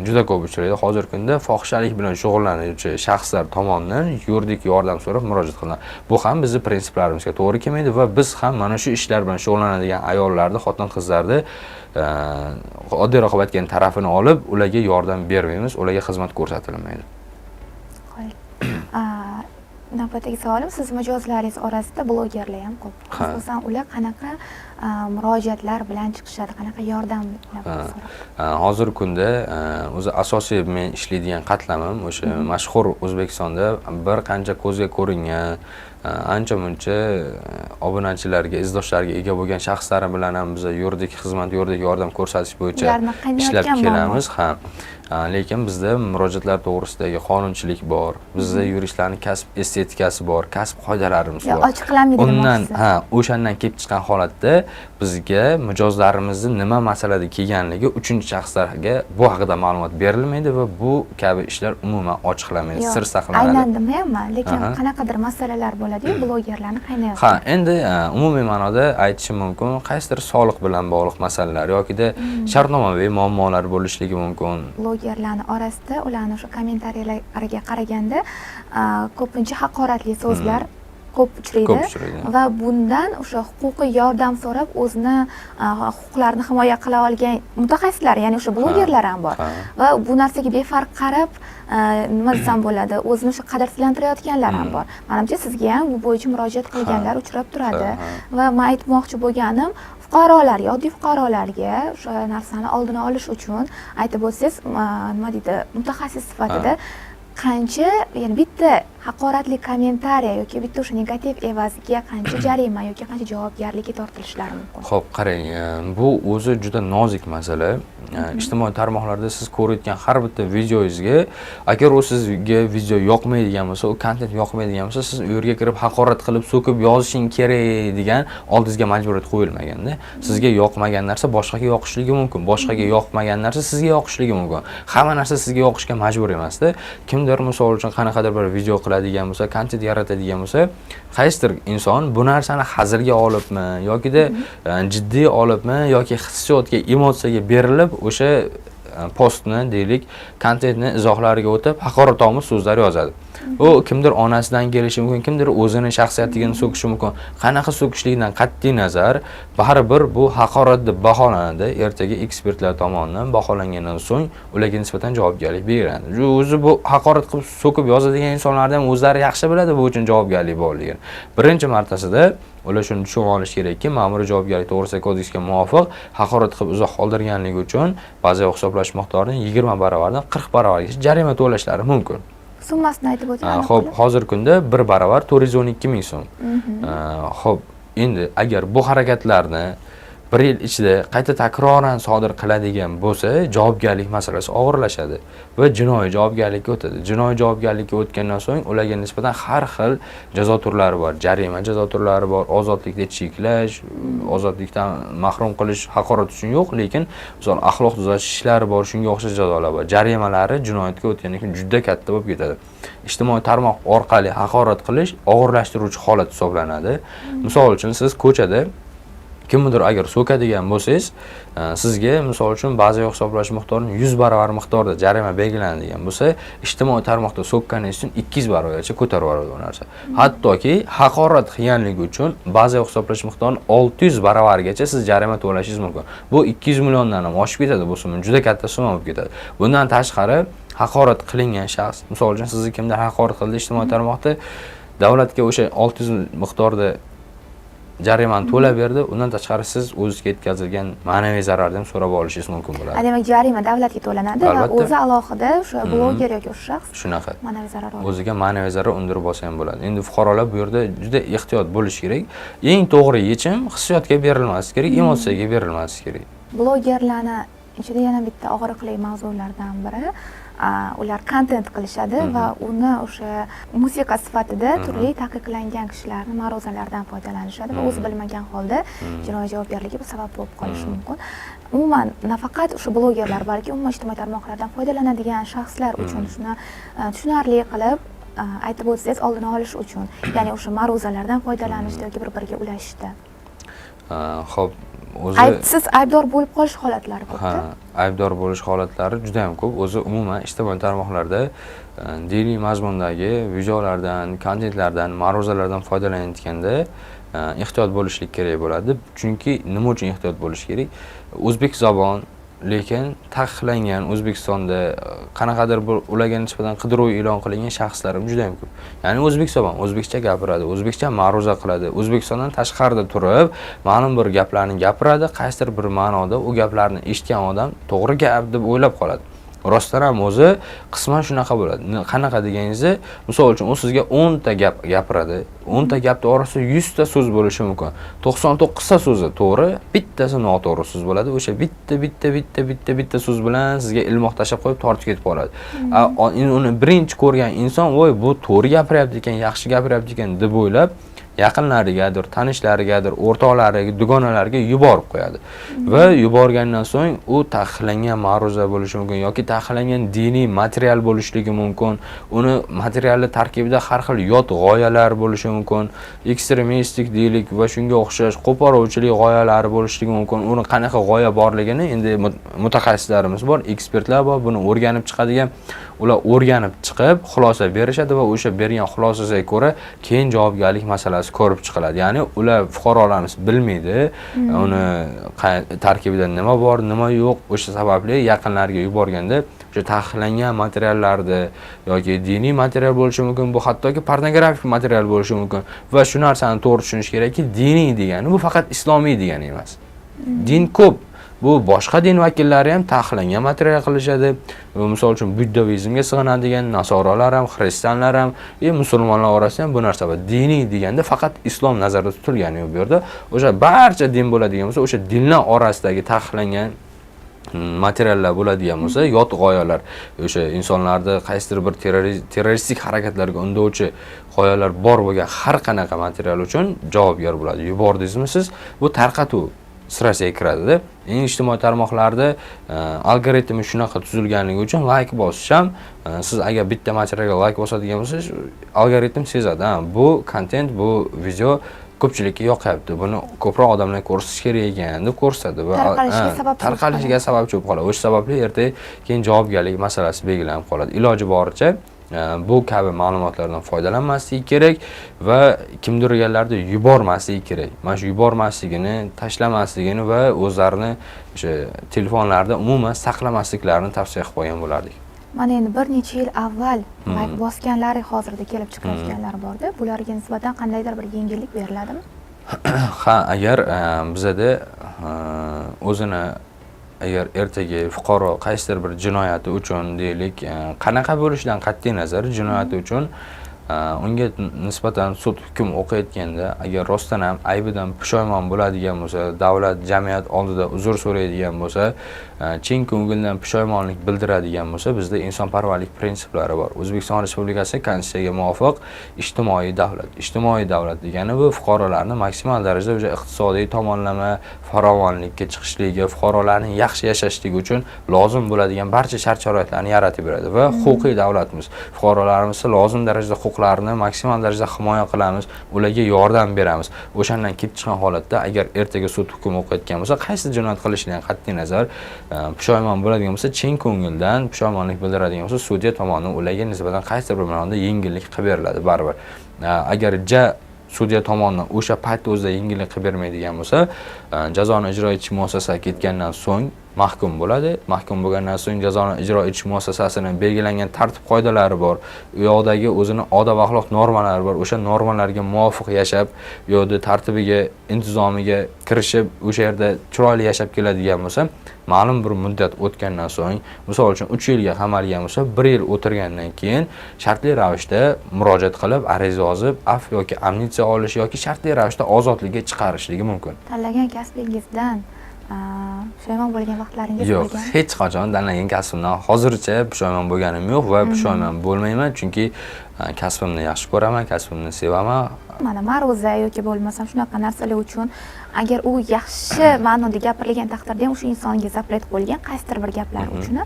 Juda ko'p uchraydi. Hozirgi kunda fohishalik bilan shug'ullanuvchi shaxslar tomonidan yuridik yordam so'rab murojaat qilinadi. Bu ham bizni prinsiplarimizga to'g'ri kelmaydi va biz ham mana shu ishlar bilan shug'ullanadigan ayollarni, xotin-qizlarni oddiyroq qilib aytgan tarafini olib, ularga yordam bermaymiz, ularga xizmat ko'rsatilmaydi. Qoyil. Navbatdagi savolim, siz mijozlaringiz orasida blogerlar ham ko'p. Xususan ular qanaqa murojaatlar bilan chiqishadi, qanaqa yordam so'rab? Hozirgi kunda o'zi asosiy men ishlaydigan qatlamim o'sha mashhur O'zbekistonda bir qancha ko'zga ko'ringan Ancha muncha obunachilarga, izdoshlarga ega bo'lgan shaxslar bilan ham biz yuridik xizmat, yuridik yordam ko'rsatish bo'yicha ishlab kelamiz. Ha. Lekin bizda murojaatlar to'g'risidagi qonunchilik bor. Bizda yuristlarning kasb estetikasi bor, kasb qoidalarimiz bor. Ochiqlanmaydi. Undan, ha, o'shandan kelib chiqqan holatda bizga mijozlarimizni nima masalada kelganligi uchinchi shaxslarga bu haqida ma'lumot berilmaydi va bu kabi ishlar umuman ochiqlanmaydi, sir saqlanadi. Aynan demayapman, lekin qanaqadir masalalar bo'ladi-yu, blogerlarni qiynayotgan. Ha, endi umumiy ma'noda aytishim mumkin, qaysidir soliq bilan bog'liq masalalar yokida shartnomaviy muammolar bo'lishligi mumkin. Blogerlarni orasida ularni o'sha kommentariyalariga qaraganda ko'pincha haqoratli so'zlar ko'p uchraydi va bundan o'sha huquqiy yordam so'rab o'zini huquqlarini himoya qila olgan mutaxassislar, ya'ni o'sha blogerlar ham bor. Va bu narsaga befarq qarab, nima desam bo'ladi, o'zini o'sha qadrsizlantirayotganlar ham bor. Manimcha, sizga ham bu bo'yicha murojaat qilganlar uchrab turadi. Va men aytmoqchi bo'lganim, fuqarolarga, oddiy fuqarolarga o'sha narsani oldini olish uchun aytib o'tsangiz, nima deydi, mutaxassis sifatida qancha, ya'ni bitta haqoratli kommentariya yoki bitta o'sha negativ evaziga qancha jarima yoki qancha javobgarlikka tortilishlari mumkin? Xo'p, qarang, bu o'zi juda nozik masala. Ijtimoiy tarmoqlarda siz ko'rayotgan har bitta videoyingizga, agar u sizga video yoqmaydigan bo'lsa, u kontent yoqmaydigan bo'lsa, siz u yerga kirib haqorat qilib, so'kib yozishing kerak degan oldingizga majburiyat qo'yilmaganda. Sizga yoqmagan narsa boshqaga yoqishligi mumkin, boshqaga yoqmagan narsa sizga yoqishligi mumkin. Hamma narsa sizga yoqishga majbur emasda. Kimdir misol uchun qanaqadir bir video qiladigan bo'lsa, kontent yaratadigan bo'lsa, qaysidir inson bu narsani hazilga olibmi yokida jiddiy olibmi yoki hissiyotga, emotsiyaga berilib o'sha postni, deylik, kontentni izohlariga o'tib haqoratomuz so'zlar yozadi. U kimdir onasidan kelishi mumkin, kimdir o'zini shaxsiyatiga so'kishi mumkin. Qanaqa so'kishligidan qat'iy nazar, baribir bu haqorat deb baholanadi. Ertaga ekspertlar tomonidan baholangandan so'ng ularga nisbatan javobgarlik belgilanadi. O'zi bu haqorat qilib so'kib yozadigan insonlarni ham o'zlari yaxshi biladi bu uchun javobgarlik borligini. Birinchi martasida ular shuni tushunib olish kerakki, ma'muriy javobgarlik to'g'risidagi kodeksga muvofiq haqorat qilib izoh qoldirganligi uchun bazaviy hisoblash miqdorini 20 baravardan 40 baravargacha jarima to'lashlari mumkin. Summasini aytib o'ting. Xo'p, hozirgi kunda 1 baravar 412 ming so'm. Xo'p, endi agar bu harakatlarni bir yil ichida qayta takroran sodir qiladigan bo'lsa, javobgarlik masalasi og'irlashadi va jinoiy javobgarlikka o'tadi. Jinoiy javobgarlikka o'tgandan so'ng ularga nisbatan har xil jazo turlari bor. Jarima jazo turlari bor, ozodlikda cheklash, ozodlikdan mahrum qilish haqorat uchun yo'q, lekin misol axloq tuzatish ishlari bor, shunga o'xshash jazolar bor. Jarimalari jinoyatga o'tgandan keyin juda katta bo'lib ketadi. Ijtimoiy tarmoq orqali haqorat qilish og'irlashtiruvchi holat hisoblanadi. Misol uchun siz ko'chada kimnidir agar so'kadigan bo'lsangiz, sizga misol uchun bazaviy hisoblash miqdorini 100 barobar miqdorda jarima belgilanadigan bo'lsa, ijtimoiy tarmoqda so'kkaningiz uchun 200 barobargacha ko'tarib yuboradi bu narsa. Hattoki haqorat qilganligi uchun bazaviy hisoblash miqdorini 600 baravargacha siz jarima to'lashingiz mumkin. Bu 200 milliondan ham oshib ketadi, bu summa juda katta summa bo'lib ketadi. Bundan tashqari haqorat qilingan shaxs, misol uchun sizni kimdir haqorat qildi ijtimoiy tarmoqda, davlatga o'sha 600 miqdorda jarimani to'lab berdi. Undan tashqari siz o'zizga yetkazilgan ma'naviy zararni ham so'rab olishingiz mumkin bo'ladi. Demak, jarima davlatga to'lanadi va o'zi alohida o'sha bloger yoki o'sha shaxs shunaqa ma'naviy zarar oladi. O'ziga ma'naviy zarar undirib olsa ham bo'ladi. Endi fuqarolar bu yerda juda ehtiyot bo'lishi kerak. Eng to'g'ri yechim hissiyotga berilmasligi kerak, emotsiyaga berilmasligi kerak. Blogerlarni ichida yana bitta og'riqli mavzulardan biri, ular kontent qilishadi va uni o'sha musiqa sifatida turli taqiqlangan kishilarni ma'ruzalaridan foydalanishadi va o'zi bilmagan holda jinoiy javobgarlikka bu sabab bo'lib qolishi mumkin. Umuman nafaqat o'sha blogerlar, balki umuman ijtimoiy tarmoqlardan foydalanadigan shaxslar uchun shuni tushunarli qilib aytib o'tsangiz, oldini olish uchun, ya'ni o'sha ma'ruzalardan foydalanishda yoki bir-biriga ulashishda. Xo'p, o'zi aybsiz aybdor bo'lib qolish holatlari ko'pda. Ha, aybdor bo'lish holatlari juda ham ko'p. O'zi umuman ijtimoiy tarmoqlarda diniy mazmundagi videolardan, kontentlardan, ma'ruzalardan foydalanayotganda ehtiyot bo'lishlik kerak bo'ladi. Chunki nima uchun ehtiyot bo'lish kerak? O'zbek zabon, lekin taqiqlangan O'zbekistonda qanaqadir bir ularga nisbatan qidiruv e'lon qilingan shaxslar ham juda ham ko'p. Ya'ni o'zbek zabon, o'zbekcha gapiradi, o'zbekcha ma'ruza qiladi, O'zbekistondan tashqarida turib ma'lum bir gaplarni gapiradi, qaysidir bir ma'noda u gaplarni eshitgan odam to'g'ri gap deb o'ylab qoladi. Rostdan ham o'zi qisman shunaqa bo'ladi. Qanaqa deganingizda, misol uchun, u sizga 10 ta gap gapiradi. 10 ta gapni orasida 100 ta so'z bo'lishi mumkin. 99 ta so'zi to'g'ri, bittasi noto'g'ri so'z bo'ladi. O'sha bitta bitta bitta bitta bitta so'z bilan sizga ilmoq tashlab qo'yib tortib ketib qoladi. Uni birinchi ko'rgan inson, voy, bu to'g'ri gapiryapti ekan, yaxshi gapiryapti ekan deb o'ylab, yaqinlarigadir, tanishlarigadir, o'rtoqlariga, dugonalariga yuborib qo'yadi. Va yuborgandan so'ng u taqiqlangan ma'ruza bo'lishi mumkin yoki taqiqlangan diniy material bo'lishligi mumkin. Uni materialni tarkibida har xil yot g'oyalar bo'lishi mumkin, ekstremistik deylik va shunga o'xshash qo'poruvchilik g'oyalari bo'lishligi mumkin. Uni qanaqa g'oya borligini endi mutaxassislarimiz bor, ekspertlar bor, buni o'rganib chiqadigan. Ular o'rganib chiqib xulosa berishadi va o'sha bergan xulosasiga ko'ra keyin javobgarlik masalasi ko'rib chiqiladi. Ya'ni ular, fuqarolarimiz bilmaydi uni tarkibida nima bor, nima yo'q. O'sha sababli yaqinlariga yuborganda o'sha taqiqlangan materiallarni yoki diniy material bo'lishi mumkin, bu hattoki pornografik material bo'lishi mumkin. Va shu narsani to'g'ri tushunish kerakki, diniy degani bu faqat islomiy degani emas. Din ko'p, bu boshqa din vakillari ham taqiqlangan material qilishadi. Misol uchun, buddavizmga sig'inadigan nasorolar ham, xristianlar ham, musulmonlar orasida ham bu narsa bor. Diniy deganda faqat islom nazarda tutilgani yo'q bu yerda. O'sha barcha din bo'ladigan bo'lsa, o'sha dinlar orasidagi taqiqlangan materiallar bo'ladigan bo'lsa, yot g'oyalar, o'sha insonlarni qaysidir bir terroristik harakatlarga undovchi g'oyalar bor bo'lgan har qanaqa material uchun javobgar bo'ladi. Yubordingizmi siz, bu tarqatuv sirasiga kiradida. Endi ijtimoiy tarmoqlarda algoritmi shunaqa tuzilganligi uchun layk bosish ham, siz agar bitta materialga layk bosadigan bo'lsangiz, algoritm sezadi, ha, bu kontent, bu video ko'pchilikka yoqyapti, buni ko'proq odamlar ko'rsatish kerak ekan deb ko'rsatadi va tarqalishiga sababchi bo'lib tarqalishiga qoladi. sababchi bo'lib qoladi. O'sha sababli ertaga keyin javobgarlik masalasi belgilanib qoladi. Iloji boricha bu kabi ma'lumotlardan foydalanmaslik kerak va kimdirlarga yubormaslik kerak. Mana shu yubormasligini, tashlamasligini va o'zlarini o'sha telefonlarida umuman saqlamasliklarini tavsiya qilib qo'ygan bo'lardik. Mana endi bir necha yil avval layk bosganlari hozirda kelib chiqayotganlar borda. Bularga nisbatan qandaydir bir yengillik beriladimi? Ha, agar bizada o'zini, agar ertaga fuqaro qaysidir bir jinoyati uchun deylik, qanaqa bo'lishidan qat'iy nazar, jinoyati uchun unga nisbatan sud hukm o'qiyotganda, agar rostdan ham aybidan pushaymon bo'ladigan bo'lsa, davlat, jamiyat oldida uzr so'raydigan bo'lsa, chin ko'ngildan pushaymonlik bildiradigan bo'lsa, bizda insonparvarlik prinsiplari bor. O'zbekiston Respublikasi konstitutsiyaga muvofiq ijtimoiy davlat. Ijtimoiy davlat degani bu fuqarolarni maksimal darajada o'sha iqtisodiy tomonlama farovonlikka chiqishligi, fuqarolarning yaxshi yashashligi uchun lozim bo'ladigan barcha shart sharoitlarni yaratib beradi va huquqiy davlatmiz. Fuqarolarimizni lozim darajada huquqlarini maksimal darajada himoya qilamiz, ularga yordam beramiz. O'shandan kelib chiqqan holatda, agar ertaga sud hukm o'qiyotgan bo'lsa, qaysi jinoyat qilishidan qat'iy nazar, pushaymon bo'ladigan bo'lsa, chin ko'ngildan pushaymonlik bildiradigan bo'lsa, sudya tomonidan ularga nisbatan qaysidir bir ma'noda yengillik qilib beriladi baribir. Agar ja sudya tomonidan o'sha paytda o'zida yengillik qilib bermaydigan bo'lsa, jazoni ijro etish muassasasiga ketgandan so'ng mahkum bo'ladi. Mahkum bo'lgandan so'ng jazoni ijro etish muassasasini belgilangan tartib qoidalari bor, u yoqdagi o'zini odob axloq normalari bor. O'sha normalarga muvofiq yashab, u yoqda tartibiga, intizomiga kirishib, o'sha yerda chiroyli yashab keladigan bo'lsa, ma'lum bir muddat o'tgandan so'ng, misol uchun, 3 yilga qamalgan bo'lsa, 1 yil o'tirgandan keyin shartli ravishda murojaat qilib, ariza yozib, afv yoki amnistiya olish yoki shartli ravishda ozodlikka chiqarishligi mumkin. Tanlagan kasbingizdan pushaymon bo'lgan vaqtlaringiz Yo'q, bo'lgan? hech qachon tanlagan kasbimdan hozircha pushaymon bo'lganim yo'q va pushaymon bo'lmayman, chunki kasbimni yaxshi ko'raman, kasbimni sevaman. Mana ma'ruza yoki bo'lmasam shunaqa narsalar uchun, agar u yaxshi ma'noda gapirilgan taqdirda ham, o'sha insonga запрет qo'yilgan qaysidir bir gaplar uchun,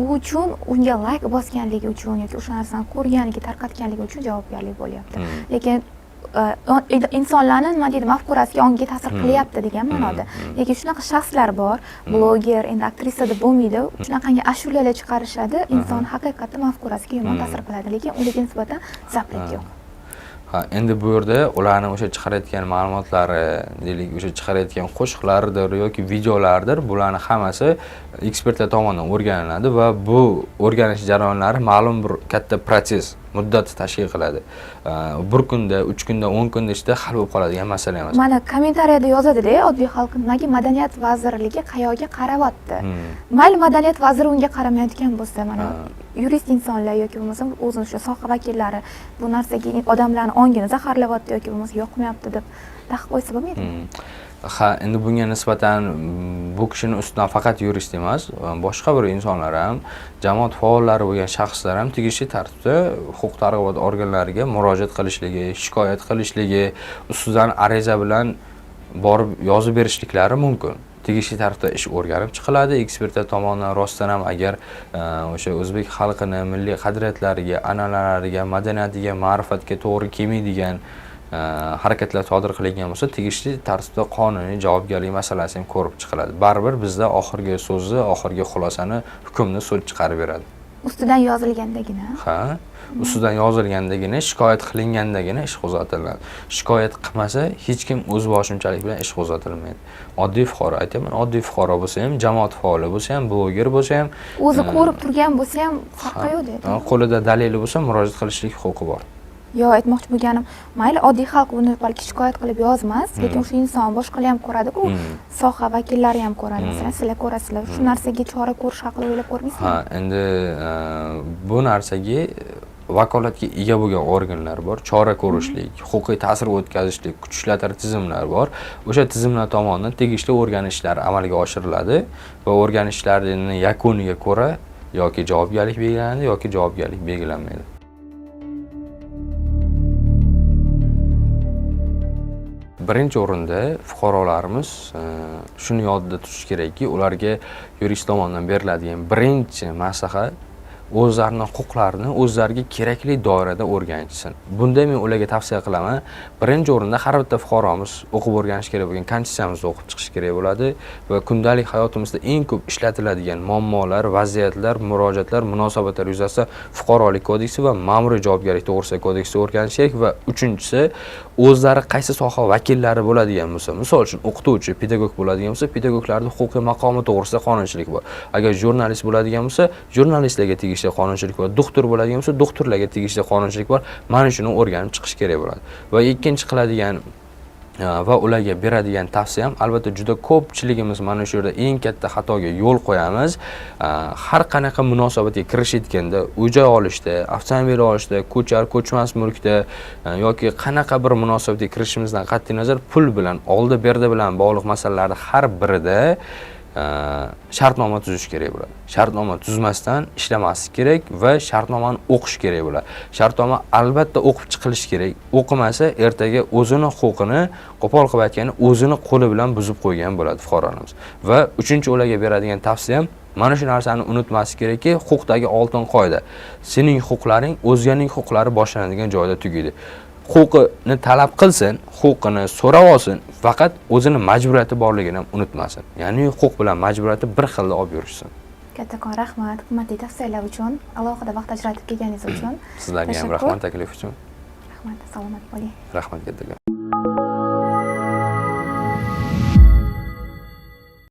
u uchun unga layk bosganligi uchun yoki o'sha narsani ko'rganligi, tarqatganligi uchun javobgarlik bo'lyapti. Lekin insonlarni, nima deydi, mafkurasiga, ongiga ta'sir qilyapti degan ma'noda. Lekin shunaqa shaxslar bor, bloger, endi aktrisa deb bo'lmaydi, shunaqangi ashulalar chiqarishadi, inson haqiqatda mafkurasiga yomon ta'sir qiladi, lekin ularga nisbatan запрет yo'q. Ha, endi bu yerda ularni o'sha chiqarayotgan ma'lumotlari, deylik, o'sha chiqarayotgan qo'shiqlaridir yoki videolardir, bularni hammasi ekspertlar tomonidan o'rganiladi va bu o'rganish jarayonlari ma'lum bir katta protsess, muddat tashkil qiladi. Bir kunda, 3 kunda, 10 kunda ichida hal bo'lib qoladigan masala emas. Mana kommentariyada yozadi-da oddiy xalq, nimaga Madaniyat vazirligi qayoqqa qarayapti? Mayli, Madaniyat vaziri unga qaramayotgan bo'lsa, mana yurist insonlar yoki bo'lmasa o'zini o'sha soha vakillari bu narsaga odamlarni ongini zaharlayapti yoki bo'lmasa yoqmayapti deb taqiq qo'ysa bo'lmaydimi? Ha, endi bunga nisbatan bu kishini ustidan faqat yurist emas, boshqa bir insonlar ham, jamoat faollari bo'lgan shaxslar ham tegishli tartibda huquq tartibot organlariga murojaat qilishligi, shikoyat qilishligi, ustidan ariza bilan borib yozib berishliklari mumkin. Tegishli tartibda ish o'rganib chiqiladi. Ekspertlar tomonidan rostdan ham agar o'sha o'zbek xalqini milliy qadriyatlariga, an'analariga, madaniyatiga, ma'rifatga to'g'ri kelmaydigan harakatlar sodir qilingan bo'lsa, tegishli tartibda qonuniy javobgarlik masalasi ham ko'rib chiqiladi. Baribir bizda oxirgi so'zni, oxirgi xulosani, hukmni sud chiqarib beradi. Ustidan yozilgandagina. Ha, ustidan yozilgandagina, shikoyat qilingandagina ish qo'zg'atiladi. Shikoyat qilmasa hech kim o'z boshimchalik bilan ish qo'zg'atilmaydi. Oddiy fuqaro, aytaman, oddiy fuqaro bo'lsa ham, jamoat faoli bo'lsa ham, bloger bo'lsa ham, o'zi ko'rib turgan bo'lsa ham farqi yo'q deydi. Qo'lida dalili bo'lsa murojaat qilishlik huquqi bor. Yo, aytmoqchi bo'lganim, mayli oddiy xalq buni balki shikoyat qilib yozmas, lekin o'sha inson boshqalar ham ko'radi-ku, soha vakillari ham ko'radi. Masalan, sizlar ko'rasizlar. Shu narsaga chora ko'rish haqida o'ylab ko'rmaysizmi? Ha, endi bu narsaga vakolatga ega bo'lgan organlar bor, chora ko'rishlik, huquqiy ta'sir o'tkazishlik, kuch ishlatar tizimlar bor. O'sha tizimlar tomonidan tegishli o'rganishlar amalga oshiriladi va o'rganishlarning yakuniga ko'ra yoki javobgarlik belgilanadi yoki javobgarlik belgilanmaydi. Birinchi o'rinda fuqarolarimiz shuni yodida tutish kerakki, ularga yurist tomonidan beriladigan birinchi maslahat o'zlarini huquqlarini o'zlariga kerakli doirada o'rganishsin. Bunda men ularga tavsiya qilaman. Birinchi o'rinda har bitta fuqaromiz o'qib o'rganish kerak bo'lgan konstitutsiyamizni o'qib chiqish kerak bo'ladi va kundalik hayotimizda eng ko'p ishlatiladigan muammolar, vaziyatlar, murojaatlar, munosabatlar yuzasidan fuqarolik kodeksi va ma'muriy javobgarlik to'g'risidagi kodeksni o'rganish kerak va uchinchisi, o'zlari qaysi soha vakillari bo'ladigan bo'lsa, misol uchun o'qituvchi, pedagog bo'ladigan bo'lsa, pedagoglarning huquqiy maqomi to'g'risida qonunchilik bor. Agar jurnalist bo'ladigan bo'lsa, jurnalistlarga tegishli qonunchilik bor. Doktor bo'ladigan bo'lsa, doktorlarga tegishli qonunchilik bor. Mana shuni o'rganib chiqish kerak bo'ladi. Va ikkinchi qiladigan va ularga beradigan tavsiyam, albatta juda ko'pchiligimiz mana shu yerda eng katta xatoga yo'l qo'yamiz. Har qanaqa munosabatga kirishayotganda, uy-joy olishda, avtomobil olishda, ko'char, ko'chmas mulkda yoki qanaqa bir munosabatga kirishimizdan qat'iy nazar pul bilan, oldi-berdi bilan bog'liq masalalarni har birida shartnoma tuzish kerak bo'ladi. Shartnoma tuzmasdan ishlamaslik kerak va shartnomani o'qish kerak bo'ladi. Shartnoma albatta o'qib chiqilishi kerak. O'qimasa ertaga o'zini huquqini qo'pol qilib aytganda o'zini qo'li bilan buzib qo'ygan bo'ladi fuqarolarimiz. Va uchinchi ularga beradigan tavsiyam, mana shu narsani unutmaslik kerakki, huquqdagi oltin qoida. Sening huquqlaring o'zganing huquqlari boshlanadigan joyda tugaydi. Huquqini talab qilsin, huquqini so'rab olsin, faqat o'zini majburiyati borligini ham unutmasin. Ya'ni huquq bilan majburiyati bir xilda olib yurishsin. Kattakon rahmat qimmatli tavsiyalar uchun, alohida vaqt ajratib kelganingiz uchun. Sizlarga ham rahmat taklif uchun. Rahmat, salomat bo'ling. Rahmat kattakon.